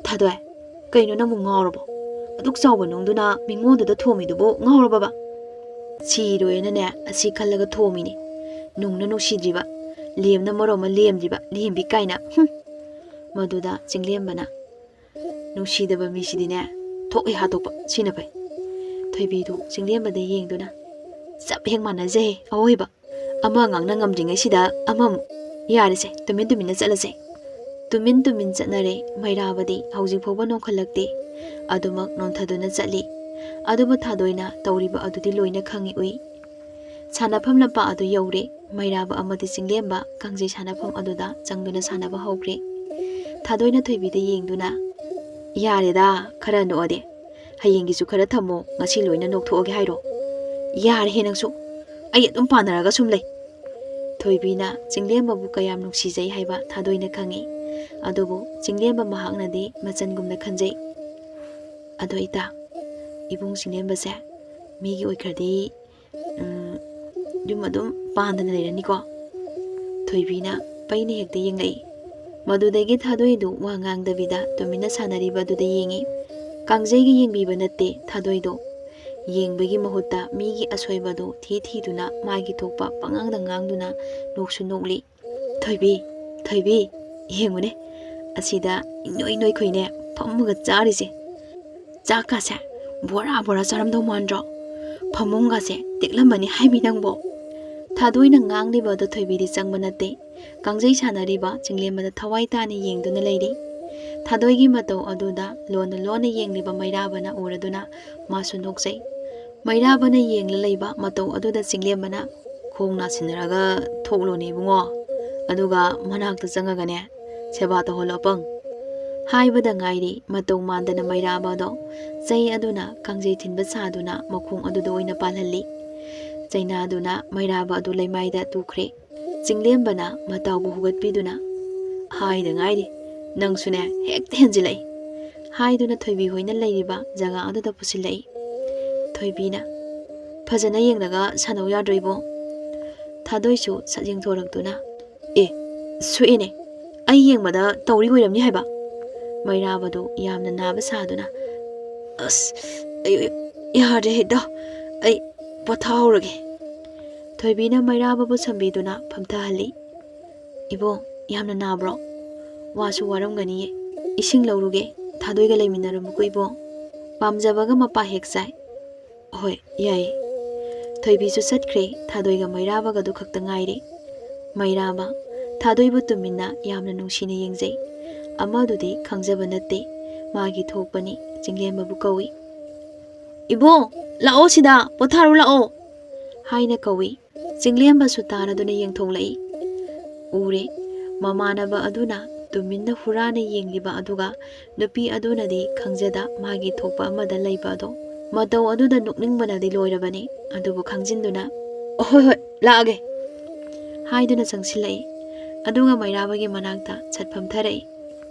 "ꯊꯥꯗꯣꯏ, ꯀꯩꯅꯣ ꯅꯪꯕꯨ ꯉꯥꯎꯔꯕꯣ? ꯑꯗꯨꯛ ꯆꯥꯎꯕ ꯅꯨꯡꯗꯨꯅ ꯃꯤꯉꯣꯟꯗꯨꯗ ꯊꯣꯝꯃꯤꯗꯨꯕꯨ ꯉꯥꯎꯔꯕꯕ?" "ꯁꯤꯔꯣꯏꯅꯅꯦ ꯑꯁꯤ ꯈꯜꯂꯒ ꯊꯣꯝꯃꯤꯅꯤ꯫ ꯅꯨꯡꯅ ꯅꯨꯡꯁꯤꯗ꯭ꯔꯤꯕ, ꯂꯦꯝꯅ ꯃꯔꯣꯝ ꯑꯃ ꯂꯦꯝꯗ꯭ꯔꯤꯕ, ꯂꯦꯝꯕꯤ ꯀꯥꯏꯅ, ꯍꯨꯝ!" ꯃꯗꯨꯗ ꯆꯤꯡꯂꯦꯝꯕꯅ, "ꯅꯨꯡꯁꯤꯗꯕ ꯃꯤꯁꯤꯗꯤꯅꯦ ꯊꯣꯛ ꯍꯦꯛ ꯍꯥꯠꯇꯣꯛꯄ, ꯁꯤꯅ ꯐꯩ꯫ ꯊꯣꯏꯕꯤꯗꯨ ꯆꯤꯡꯂꯦꯝꯕꯗ ꯌꯦꯡꯗꯨꯅ, "ꯆꯞ ꯍꯦꯛ ꯃꯥꯟꯅꯖꯩ ꯑꯋꯣꯏꯕ꯫ ꯑꯃ ꯉꯥꯡꯅ ꯉꯝꯗ꯭ꯔꯤꯉꯩꯁꯤꯗ ꯑꯃꯃꯨꯛ꯫ ꯌꯥꯔꯦꯁꯦ, ꯇꯨꯃꯤꯟ ꯇꯨꯃꯤꯟꯅ ꯆꯠꯂꯁꯦ"꯫ ꯇꯨꯃꯤꯟ ꯇꯨꯃꯤꯟ ꯆꯠꯅꯔꯦ꯫ ꯃꯩꯔꯥꯕꯗꯤ ꯍꯧꯖꯤꯛ ꯐꯥꯎꯕ ꯅꯣꯡꯈꯠꯂꯛꯇꯦ꯫ ꯑꯗꯨꯃꯛ ꯅꯣꯟꯊꯗꯨꯅ ꯆꯠꯂꯤ꯫ ꯑꯗꯨꯕꯨ ꯊꯥꯗꯣꯏꯅ ꯇꯧꯔꯤꯕ ꯑꯗꯨꯗꯤ ꯂꯣꯏꯅ ꯈꯪꯏ ꯎꯏ꯫ ꯁꯥꯟꯅꯐꯝ ꯂꯝꯄꯥꯛ ꯑꯗꯨ ꯌꯧꯔꯦ꯫ ꯃꯩꯔꯥꯕ ꯑꯃꯗꯤ ꯆꯤꯡꯂꯦꯝꯕ ꯀꯥꯡꯖꯩ ꯁꯥꯟꯅꯐꯝ ꯑꯗꯨꯗ ꯆꯪꯗꯨꯅ ꯁꯥꯟꯅꯕ ꯍꯧꯈ꯭ꯔꯦ꯫ ꯊꯥꯗꯣꯏꯅ ꯊꯣꯏꯕꯤꯗ ꯌꯦꯡꯗꯨꯅ, "ꯌꯥꯔꯦꯗ, ꯈꯔ ꯅꯣꯛꯑꯗꯤ꯫ ꯍꯌꯦꯡꯒꯤꯁꯨ ꯈꯔ ꯊꯝꯃꯣ, ꯉꯁꯤ ꯂꯣꯏꯅ ꯅꯣꯛꯊꯣꯛꯑꯒꯦ ꯍꯥꯏꯔꯣ? ꯌꯥꯔꯦꯍꯦ ꯅꯪꯁꯨ, ꯑꯩ ꯑꯗꯨꯝ ꯄꯥꯟꯅꯔꯒ ꯁꯨꯝ ꯂꯩ"꯫ ꯊꯣꯏꯕꯤꯅ ꯆꯤꯡꯂꯦꯝꯕꯕꯨ ꯀꯌꯥꯝ ꯅꯨꯡꯁꯤꯖꯩ ꯍꯥꯏꯕ ꯊꯥꯗꯣꯏꯅ ꯈꯪꯏ꯫ ꯑꯗꯨꯕꯨ ꯆꯤꯡꯂꯦꯝꯕ ꯃꯍꯥꯛꯅꯗꯤ ꯃꯆꯟꯒꯨꯝꯅ ꯈꯟꯖꯩ꯫ "ꯑꯗꯣ ꯏꯇꯥ, ꯏꯕꯨꯡ ꯆꯤꯡꯂꯦꯝꯕꯁꯦ ꯃꯤꯒꯤ ꯑꯣꯏꯈ꯭ꯔꯗꯤ, ꯎꯝ, ꯌꯨꯝ ꯑꯗꯨꯝ ꯄꯥꯟꯗꯅ ꯂꯩꯔꯅꯤꯀꯣ?" ꯊꯣꯏꯕꯤꯅ ꯄꯩꯅ ꯍꯦꯛꯇ ꯌꯦꯡꯂꯛꯏ꯫ ꯃꯗꯨꯗꯒꯤ ꯊꯥꯗꯣꯏꯗꯨ ꯋꯥ ꯉꯥꯡꯗꯕꯤꯗ ꯇꯨꯃꯤꯟꯅ ꯁꯥꯟꯅꯔꯤꯕ ꯑꯗꯨꯗ ꯌꯦꯡꯏ꯫ ꯀꯥꯡꯖꯩꯒꯤ ꯌꯦꯡꯕꯤꯕ ꯅꯠꯇꯦ ꯊꯥꯗꯣꯏꯗꯣ꯫ ꯌꯦꯡꯕꯒꯤ ꯃꯍꯨꯠꯇ ꯃꯤꯒꯤ ꯑꯁꯣꯏꯕꯗꯨ ꯊꯤ ꯊꯤꯗꯨꯅ ꯃꯥꯒꯤ ꯊꯣꯛꯄ ꯄꯉꯥꯡꯗ ꯉꯥꯡꯗꯨꯅ ꯅꯣꯛꯁꯨ ꯅꯣꯛꯂꯤ꯫ "ꯊꯣꯏꯕꯤ, ꯊꯣꯏꯕꯤ, ꯌꯦꯡꯉꯨꯅꯦ, ꯑꯁꯤꯗ ꯏꯅꯣꯏ ꯅꯣꯏꯈꯣꯏꯅꯦ ꯐꯝꯃꯒ ꯆꯥꯔꯤꯁꯦ꯫ ꯆꯥꯛꯀꯥꯁꯦ ꯕꯣꯔꯥ ꯕꯣꯔꯥ ꯆꯥꯔꯝꯗꯧ ꯃꯥꯟꯗ꯭ꯔꯣ? ꯐꯃꯨꯡꯒꯥꯁꯦ ꯇꯦꯛꯂꯝꯃꯅꯤ ꯍꯥꯏꯃꯤ ꯅꯪꯕꯣ?" ꯊꯥꯗꯣꯏꯅ ꯉꯥꯡꯂꯤꯕ ꯑꯗꯨ ꯊꯣꯏꯕꯤꯗꯤ ꯆꯪꯕ ꯅꯠꯇꯦ꯫ ꯀꯥꯡꯖꯩ ꯁꯥꯟꯅꯔꯤꯕ ꯆꯤꯡꯂꯦꯝꯕꯗ ꯊꯋꯥꯏ ꯇꯥꯅ ꯌꯦꯡꯗꯨꯅ ꯂꯩꯔꯤ꯫ ꯊꯥꯗꯣꯏꯒꯤ ꯃꯇꯧ ꯑꯗꯨꯗ ꯂꯣꯟꯅ ꯂꯣꯟꯅ ꯌꯦꯡꯂꯤꯕ ꯃꯩꯔꯥꯕꯅ ꯎꯔꯗꯨꯅ ꯃꯥꯁꯨ ꯅꯣꯛꯆꯩ꯫ ꯃꯩꯔꯥꯕꯅ ꯌꯦꯡꯂ ꯂꯩꯕ ꯃꯇꯧ ꯑꯗꯨꯗ ꯆꯤꯡꯂꯦꯝꯕꯅ, "ꯈꯣꯡ ꯅꯥꯁꯤꯟꯅꯔꯒ ꯊꯣꯛꯂꯣꯅꯦ ꯏꯕꯨꯡꯉꯣ, ꯑꯗꯨꯒ ꯃꯅꯥꯛꯇ ꯆꯪꯉꯒꯅꯦ ꯁꯦꯕꯥ ꯇꯧꯍꯜꯂꯣ ꯑꯄꯪ" ꯍꯥꯏꯕꯗ ꯉꯥꯏꯔꯤ꯫ ꯃꯇꯧ ꯃꯥꯟꯗꯅ ꯃꯩꯔꯥꯕ ꯑꯗꯣ ꯆꯩ ꯑꯗꯨꯅ ꯀꯥꯡꯖꯩ ꯊꯤꯟꯕ ꯁꯥꯗꯨꯅ ꯃꯈꯣꯡ ꯑꯗꯨꯗ ꯑꯣꯏꯅ ꯄꯥꯜꯍꯜꯂꯤ꯫ ꯆꯩꯅꯥꯗꯨꯅ ꯃꯩꯔꯥꯕ ꯑꯗꯨ ꯂꯩꯃꯥꯏꯗ ꯇꯨꯈ꯭ꯔꯦ꯫ ꯆꯤꯡꯂꯦꯝꯕꯅ ꯃꯇꯥꯎꯕꯨ ꯍꯨꯒꯠꯄꯤꯗꯨꯅ, "ꯍꯥꯏꯗ ꯉꯥꯏꯔꯤ, ꯅꯪꯁꯨꯅꯦ ꯍꯦꯛꯇ ꯍꯦꯟꯖꯤꯜꯂꯛꯏ" ꯍꯥꯏꯗꯨꯅ ꯊꯣꯏꯕꯤ ꯍꯣꯏꯅ ꯂꯩꯔꯤꯕ ꯖꯒꯥ ꯑꯗꯨꯗ ꯄꯨꯁꯤꯜꯂꯛꯏ꯫ ꯊꯣꯏꯕꯤꯅ, "ꯐꯖꯅ ꯌꯦꯡꯂꯒ ꯁꯥꯟꯅꯧ ꯌꯥꯗ꯭ꯔꯣ ꯏꯕꯣ?" ꯊꯥꯗꯣꯏꯁꯨ ꯁꯠ ꯌꯦꯡꯊꯣꯔꯛꯇꯨꯅ, "ꯑꯦ, ꯁꯣꯛꯑꯦꯅꯦ, ꯑꯩ ꯌꯦꯡꯕꯗ ꯇꯧꯔꯤ ꯑꯣꯏꯔꯝꯅꯤ ꯍꯥꯏꯕ"꯫ ꯃꯩꯔꯥꯕꯗꯨ ꯌꯥꯝꯅ ꯅꯥꯕ ꯁꯥꯗꯨꯅ, "ꯑꯁ, ꯑꯩ, ꯑꯩ, ꯌꯥꯔꯦ ꯏꯇꯥꯎ, ꯑꯩ ꯄꯣꯊꯥꯍꯧꯔꯒꯦ"꯫ ꯊꯣꯏꯕꯤꯅ ꯃꯩꯔꯥꯕꯕꯨ ꯁꯝꯕꯤꯗꯨꯅ ꯐꯝꯊꯍꯜꯂꯤ꯫ "ꯏꯕꯣ, ꯌꯥꯝꯅ ꯅꯥꯕ꯭ꯔꯣ? ꯋꯥꯁꯨ ꯋꯥꯔꯝꯒꯅꯤꯌꯦ꯫ ꯏꯁꯤꯡ ꯂꯧꯔꯨꯒꯦ, ꯊꯥꯗꯣꯏꯒ ꯂꯩꯃꯤꯟꯅꯔꯝꯃꯨꯀꯣ ꯏꯕꯣ꯫ ꯄꯥꯝꯖꯕꯒ ꯃꯄꯥ ꯍꯦꯛ ꯆꯥꯏ"꯫ "ꯍꯣꯏ, ꯌꯥꯏꯌꯦ꯫" ꯊꯣꯏꯕꯤꯁꯨ ꯆꯠꯈ꯭ꯔꯦ꯫ ꯊꯥꯗꯣꯏꯒ ꯃꯩꯔꯥꯕꯒꯗꯨ ꯈꯛꯇ ꯉꯥꯏꯔꯦ꯫ ꯃꯩꯔꯥꯕ, ꯊꯥꯗꯣꯏꯕꯨ ꯇꯨꯃꯤꯟꯅ ꯌꯥꯝꯅ ꯅꯨꯡꯁꯤꯅ ꯌꯦꯡꯖꯩ꯫ ꯑꯃꯗꯨꯗꯤ ꯈꯪꯖꯕ ꯅꯠꯇꯦ꯫ ꯃꯥꯒꯤ ꯊꯣꯛꯄꯅꯤ꯫ ꯆꯤꯡꯂꯦꯝꯕꯕꯨ ꯀꯧꯏ꯫ "ꯏꯕꯣ, ꯂꯥꯛꯑꯣ ꯁꯤꯗ, ꯄꯣꯊꯥꯔꯨ ꯂꯥꯛꯑꯣ," ꯍꯥꯏꯅ ꯀꯧꯏ꯫ ꯆꯤꯡꯂꯦꯝꯕꯁꯨ ꯇꯥꯔꯗꯨꯅ ꯌꯦꯡꯊꯣꯛꯂꯛꯏ꯫ ꯎꯔꯦ, ꯃꯃꯥꯟꯅꯕ ꯑꯗꯨꯅ ꯇꯨꯃꯤꯟꯅ ꯍꯨꯔꯥꯅ ꯌꯦꯡꯂꯤꯕ ꯑꯗꯨꯒ ꯅꯨꯄꯤ ꯑꯗꯨꯅꯗꯤ ꯈꯪꯖꯗ ꯃꯥꯒꯤ ꯊꯣꯛꯄ ꯑꯃꯗ ꯂꯩꯕ ꯑꯗꯣ꯫ ꯃꯇꯧ ꯑꯗꯨꯗ ꯅꯣꯛꯅꯤꯡꯕꯅꯗꯤ ꯂꯣꯏꯔꯕꯅꯤ, ꯑꯗꯨꯕꯨ ꯈꯪꯖꯤꯟꯗꯨꯅ, "ꯍꯣꯏ, ꯍꯣꯏ, ꯂꯥꯛꯑꯒꯦ," ꯍꯥꯏꯗꯨꯅ ꯆꯪꯁꯤꯜꯂꯛꯏ꯫ ꯑꯗꯨꯒ ꯃꯩꯔꯥꯕꯒꯤ ꯃꯅꯥꯛꯇ ꯁꯠ ꯐꯝꯊꯔꯛꯏ꯫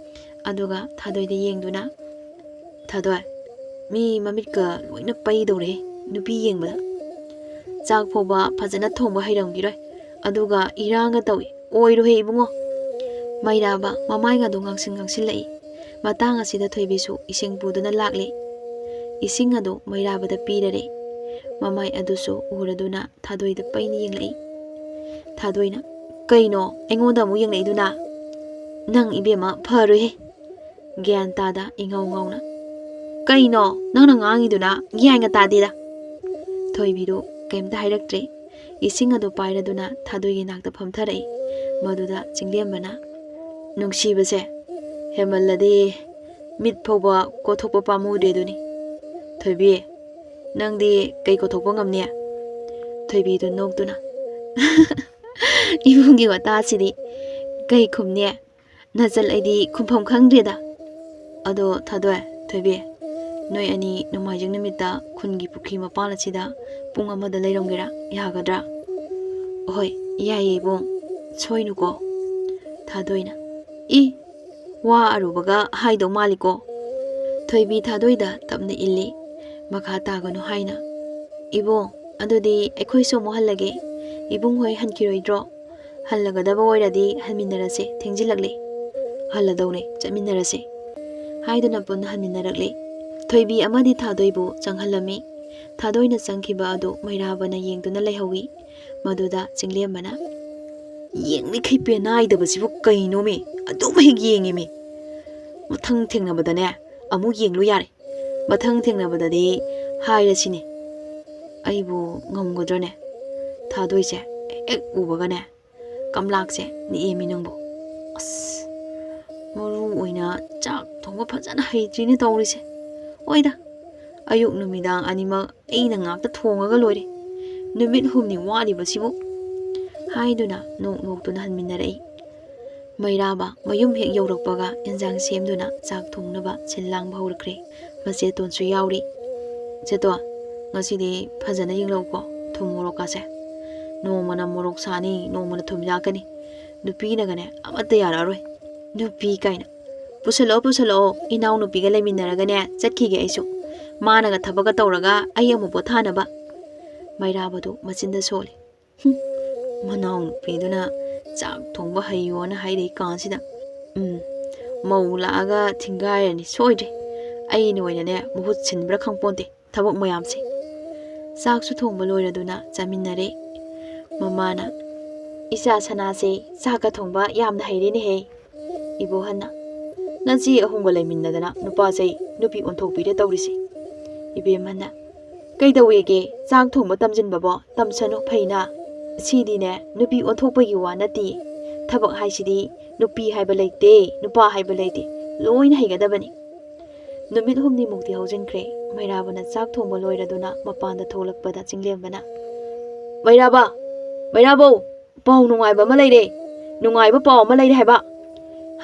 ꯑꯗꯨꯒ ꯊꯥꯗꯣꯏꯗ ꯌꯦꯡꯗꯨꯅ, "ꯊꯥꯗꯣꯏ, ꯃꯤ ꯃꯃꯤꯠꯀ ꯂꯣꯏꯅ ꯄꯩꯗꯧꯔꯦ ꯅꯨꯄꯤ ꯌꯦꯡꯕꯗ꯫ ꯆꯥꯛ ꯐꯥꯎꯕ ꯐꯖꯅ ꯊꯣꯡꯕ ꯍꯩꯔꯝꯈꯤꯔꯣꯏ, ꯑꯗꯨꯒ ꯏꯔꯥꯡꯒ ꯇꯧꯏ꯫ ꯑꯣꯏꯔꯣꯍꯦ ꯏꯕꯨꯡꯉꯣ!" ꯃꯩꯔꯥꯕ ꯃꯃꯥꯏꯒꯗꯣ ꯉꯥꯡꯁꯤꯟ ꯉꯥꯡꯁꯤꯜꯂꯛꯏ꯫ ꯃꯇꯥꯡ ꯑꯁꯤꯗ ꯊꯣꯏꯕꯤꯁꯨ ꯏꯁꯤꯡ ꯄꯨꯗꯨꯅ ꯂꯥꯛꯂꯦ꯫ ꯏꯁꯤꯡ ꯑꯗꯨ ꯃꯩꯔꯥꯕꯗ ꯄꯤꯔꯔꯦ꯫ ꯃꯃꯥꯏ ꯑꯗꯨꯁꯨ ꯎꯔꯗꯨꯅ ꯊꯥꯗꯣꯏꯗ ꯄꯩꯅ ꯌꯦꯡꯂꯛꯏ꯫ ꯊꯥꯗꯣꯏꯅ, "ꯀꯩꯅꯣ ꯑꯩꯉꯣꯟꯗ ꯑꯃꯨꯛ ꯌꯦꯡꯂꯛꯏꯗꯨꯅ? ꯅꯪ ꯏꯕꯦꯝꯃ ꯐꯔꯣꯏꯍꯦ!" ꯒ꯭ꯌꯥꯟ ꯇꯥꯗ ꯏꯉꯥꯎ ꯉꯥꯎꯅ, "ꯀꯩꯅꯣ ꯅꯪꯅ ꯉꯥꯡꯉꯤꯗꯨꯅ? ꯒ꯭ꯌꯥꯟꯒ ꯇꯥꯗꯦꯗ!" ꯊꯣꯏꯕꯤꯗꯨ ꯀꯩꯝꯇ ꯍꯥꯏꯔꯛꯇ꯭ꯔꯦ꯫ ꯏꯁꯤꯡ ꯑꯗꯨ ꯄꯥꯏꯔꯗꯨꯅ ꯊꯥꯗꯣꯏꯒꯤ ꯅꯥꯛꯇ ꯐꯝꯊꯔꯛꯏ꯫ ꯃꯗꯨꯗ ꯆꯤꯡꯂꯦꯝꯕꯅ, "ꯅꯨꯡꯁꯤꯕꯁꯦ ꯍꯦꯟꯃꯜꯂꯗꯤ ꯃꯤꯠ ꯐꯥꯎꯕ ꯀꯣꯊꯣꯛꯄ ꯄꯥꯝꯃꯨꯗꯦꯗꯨꯅꯤ꯫ ꯊꯣꯏꯕꯤ, ꯅꯪꯗꯤ ꯀꯩ ꯀꯣꯊꯣꯛꯄ ꯉꯝꯅꯤ?" ꯊꯣꯏꯕꯤꯗꯨ ꯅꯣꯛꯇꯨꯅ, "ꯏꯕꯨꯡꯒꯤ ꯋꯥꯇꯥꯁꯤꯗꯤ ꯀꯩ ꯈꯨꯝꯅꯤ? ꯅꯆꯜ ꯑꯩꯗꯤ ꯈꯨꯝꯐꯝ ꯈꯪꯗ꯭ꯔꯦꯗ꯫ ꯑꯗꯣ ꯊꯥꯗꯣꯏ, ꯊꯣꯏꯕꯤ, ꯅꯣꯏ ꯑꯅꯤ ꯅꯣꯡꯃꯥꯏꯖꯤꯡ ꯅꯨꯃꯤꯠꯇ ꯈꯨꯟꯒꯤ ꯄꯨꯈ꯭ꯔꯤ ꯃꯄꯥꯟ ꯑꯁꯤꯗ ꯄꯨꯡ ꯑꯃꯗ ꯂꯩꯔꯝꯒꯦꯔꯥ? ꯌꯥꯒꯗ꯭ꯔꯥ?" "ꯍꯣꯏ, ꯌꯥꯏꯌꯦ ꯏꯕꯨꯡ꯫ ꯁꯣꯏꯅꯨꯀꯣ꯫" ꯊꯥꯗꯣꯏꯅ, "ꯏ, ꯋꯥ ꯑꯔꯨꯕꯒ ꯍꯥꯏꯗꯧ ꯃꯥꯜꯂꯤꯀꯣ?" ꯊꯣꯏꯕꯤ ꯊꯥꯗꯣꯏꯗ ꯇꯞꯅ ꯏꯜꯂꯤ꯫ ꯃꯈꯥ ꯇꯥꯒꯅꯨ ꯍꯥꯏꯅ꯫ "ꯏꯕꯨꯡ, ꯑꯗꯨꯗꯤ ꯑꯩꯈꯣꯏꯁꯨ ꯑꯃꯨꯛ ꯍꯜꯂꯒꯦ꯫ ꯏꯕꯨꯡ ꯍꯣꯏ ꯍꯟꯈꯤꯔꯣꯏꯗ꯭ꯔꯣ? ꯍꯜꯂꯒꯗꯕ ꯑꯣꯏꯔꯗꯤ ꯍꯟꯃꯤꯟꯅꯔꯁꯦ, ꯊꯦꯡꯖꯤꯜꯂꯛꯂꯦ꯫" "ꯍꯜꯂꯗꯧꯅꯦ, ꯆꯠꯃꯤꯟꯅꯔꯁꯦ," ꯍꯥꯏꯗꯨꯅ ꯄꯨꯟꯅ ꯍꯟꯃꯤꯟꯅꯔꯛꯂꯦ꯫ ꯊꯣꯏꯕꯤ ꯑꯃꯗꯤ ꯊꯥꯗꯣꯏꯕꯨ ꯆꯪꯍꯜꯂꯝꯃꯤ꯫ ꯊꯥꯗꯣꯏꯅ ꯆꯪꯈꯤꯕ ꯑꯗꯨ ꯃꯩꯔꯥꯕꯅ ꯌꯦꯡꯗꯨꯅ ꯂꯩꯍꯧꯏ꯫ ꯃꯗꯨꯗ ꯆꯤꯡꯂꯦꯝꯕꯅ, "ꯌꯦꯡꯂꯤꯈꯩ ꯄꯦꯟꯅꯥꯏꯗꯕꯁꯤꯕꯨ ꯀꯩꯅꯣꯃꯤ? ꯑꯗꯨꯝ ꯍꯦꯛ ꯌꯦꯡꯉꯤꯃꯤ꯫ ꯃꯊꯪ ꯊꯦꯡꯅꯕꯗꯅꯦ ꯑꯃꯨꯛ ꯌꯦꯡꯂꯨ ꯌꯥꯔꯦ꯫ ꯃꯊꯪ ꯊꯦꯡꯅꯕꯗꯗꯤ ꯍꯥꯏꯔꯁꯤꯅꯦ, ꯑꯩꯕꯨ ꯉꯝꯒꯗ꯭ꯔꯅꯦ? ꯊꯥꯗꯣꯏꯁꯦ ꯍꯦꯛ ꯎꯕꯒꯅꯦ ꯀꯝꯂꯥꯛꯁꯦ ꯅꯤꯛꯑꯦꯃꯤ ꯅꯪꯕꯨ꯫ ꯑꯁ, ꯃꯔꯨ ꯑꯣꯏꯅ ꯆꯥꯛ ꯊꯣꯡꯕ ꯐꯖꯅ ꯍꯩꯇ꯭ꯔꯤꯅꯦ ꯇꯧꯔꯤꯁꯦ꯫ ꯍꯣꯏꯗ, ꯑꯌꯨꯛ ꯅꯨꯃꯤꯗꯥꯡ ꯑꯅꯤꯃꯛ ꯑꯩꯅ ꯉꯥꯛꯇ ꯊꯣꯡꯉꯒ ꯂꯣꯏꯔꯦ꯫ ꯅꯨꯃꯤꯠ ꯍꯨꯝꯅꯤ ꯋꯥꯠꯂꯤꯕꯁꯤꯕꯨ꯫ ꯍꯥꯏꯗꯨꯅ ꯅꯣꯛ ꯅꯣꯛꯇꯨꯅ ꯍꯟꯃꯤꯟꯅꯔꯛꯏ꯫ ꯃꯩꯔꯥꯕ ꯃꯌꯨꯝ ꯍꯦꯛ ꯌꯧꯔꯛꯄꯒ ꯏꯟꯖꯥꯡ ꯁꯦꯝꯗꯨꯅ ꯆꯥꯛ ꯊꯣꯡꯅꯕ ꯁꯤꯜ ꯂꯥꯡꯕ ꯍꯧꯔꯛꯈ꯭ꯔꯦ꯫ ꯃꯆꯦꯇꯣꯟꯁꯨ ꯌꯥꯎꯔꯤ꯫ "ꯆꯦꯇꯣꯟ, ꯉꯁꯤꯗꯤ ꯐꯖꯅ ꯌꯦꯡꯂꯛꯎꯀꯣ, ꯊꯨꯝ ꯃꯣꯔꯣꯛꯀꯥꯁꯦ꯫ ꯅꯣꯡꯃꯅ ꯃꯣꯔꯣꯛ ꯁꯥꯅꯤ, ꯅꯣꯡꯃꯅ ꯊꯨꯝ ꯌꯥꯛꯀꯅꯤ꯫ ꯅꯨꯄꯤꯅꯒꯅꯦ ꯑꯃꯠꯇ ꯌꯥꯔꯛꯑꯔꯣꯏ꯫ ꯅꯨꯄꯤ ꯀꯥꯏꯅ꯫ ꯄꯨꯁꯜꯂꯛꯑꯣ, ꯄꯨꯁꯜꯂꯛꯑꯣ, ꯏꯅꯥꯎꯅꯨꯄꯤꯒ ꯂꯩꯃꯤꯟꯅꯔꯒꯅꯦ ꯆꯠꯈꯤꯒꯦ ꯑꯩꯁꯨ꯫ ꯃꯥꯅꯒ ꯊꯕꯛꯀ ꯇꯧꯔꯒ ꯑꯩ ꯑꯃꯨꯛ ꯄꯣꯊꯥꯅꯕ"꯫ ꯃꯩꯔꯥꯕꯗꯨ ꯃꯆꯤꯟꯗ ꯁꯣꯜꯂꯤ꯫ "ꯍꯨꯝ, ꯃꯅꯥꯎꯅꯨꯄꯤꯗꯨꯅ ꯆꯥꯛ ꯊꯣꯡꯕ ꯍꯩꯌꯣꯅ ꯍꯥꯏꯔꯛꯏ ꯀꯥꯟꯁꯤꯗ꯫ ꯎꯝ, ꯃꯧ ꯂꯥꯛꯑꯒ ꯊꯤꯡꯒꯥꯏꯔꯅꯤ ꯁꯣꯏꯗ꯭ꯔꯦ꯫ ꯑꯩꯅ ꯑꯣꯏꯅꯅꯦ ꯃꯍꯨꯠ ꯁꯤꯟꯕ꯭ꯔꯥ ꯈꯪꯄꯣꯟꯇꯦ ꯊꯕꯛ ꯃꯌꯥꯝꯁꯦ"꯫ ꯆꯥꯛꯁꯨ ꯊꯣꯡꯕ ꯂꯣꯏꯔꯗꯨꯅ ꯆꯥꯃꯤꯟꯅꯔꯦ꯫ ꯃꯃꯥꯅ, "ꯏꯆꯥ ꯁꯅꯥꯁꯦ ꯆꯥꯛꯀ ꯊꯣꯡꯕ ꯌꯥꯝꯅ ꯍꯩꯔꯦꯅꯦꯍꯦ"꯫ ꯏꯕꯣꯍꯟꯅ, "ꯅꯆꯦ ꯑꯍꯨꯝꯒ ꯂꯩꯃꯤꯟꯅꯗꯅ ꯅꯨꯄꯥꯁꯦ ꯅꯨꯄꯤ ꯑꯣꯟꯊꯣꯛꯄꯤꯔꯦ ꯇꯧꯔꯤꯁꯦ"꯫ ꯏꯕꯦꯝꯍꯟꯅ, "ꯀꯩꯗꯧꯋꯦꯒꯦ? ꯆꯥꯛ ꯊꯣꯡꯕ ꯇꯝꯁꯤꯟꯕꯕꯣ? ꯇꯝꯁꯅꯨ, ꯐꯩꯅ꯫ ꯁꯤꯗꯤꯅꯦ ꯅꯨꯄꯤ ꯑꯣꯟꯊꯣꯛꯄꯒꯤ ꯋꯥ ꯅꯠꯇꯦ꯫ ꯊꯕꯛ ꯍꯥꯏꯁꯤꯗꯤ ꯅꯨꯄꯤ ꯍꯥꯏꯕ ꯂꯩꯇꯦ, ꯅꯨꯄꯥ ꯍꯥꯏꯕ ꯂꯩꯇꯦ, ꯂꯣꯏꯅ ꯍꯩꯒꯗꯕꯅꯤ"꯫ ꯅꯨꯃꯤꯠ ꯍꯨꯝꯅꯤꯃꯨꯛꯇꯤ ꯍꯧꯖꯤꯟꯈ꯭ꯔꯦ꯫ ꯃꯩꯔꯥꯕꯅ ꯆꯥꯛ ꯊꯣꯡꯕ ꯂꯣꯏꯔꯗꯨꯅ ꯃꯄꯥꯟꯗ ꯊꯣꯛꯂꯛꯄꯗ ꯆꯤꯡꯂꯦꯝꯕꯅ, "ꯃꯩꯔꯥꯕ! ꯃꯩꯔꯥꯕꯧ! ꯄꯥꯎ ꯅꯨꯡꯉꯥꯏꯕ ꯑꯃ ꯂꯩꯔꯦ! ꯅꯨꯡꯉꯥꯏꯕ ꯄꯥꯎ ꯑꯃ ꯂꯩꯔꯦ ꯍꯥꯏꯕ!"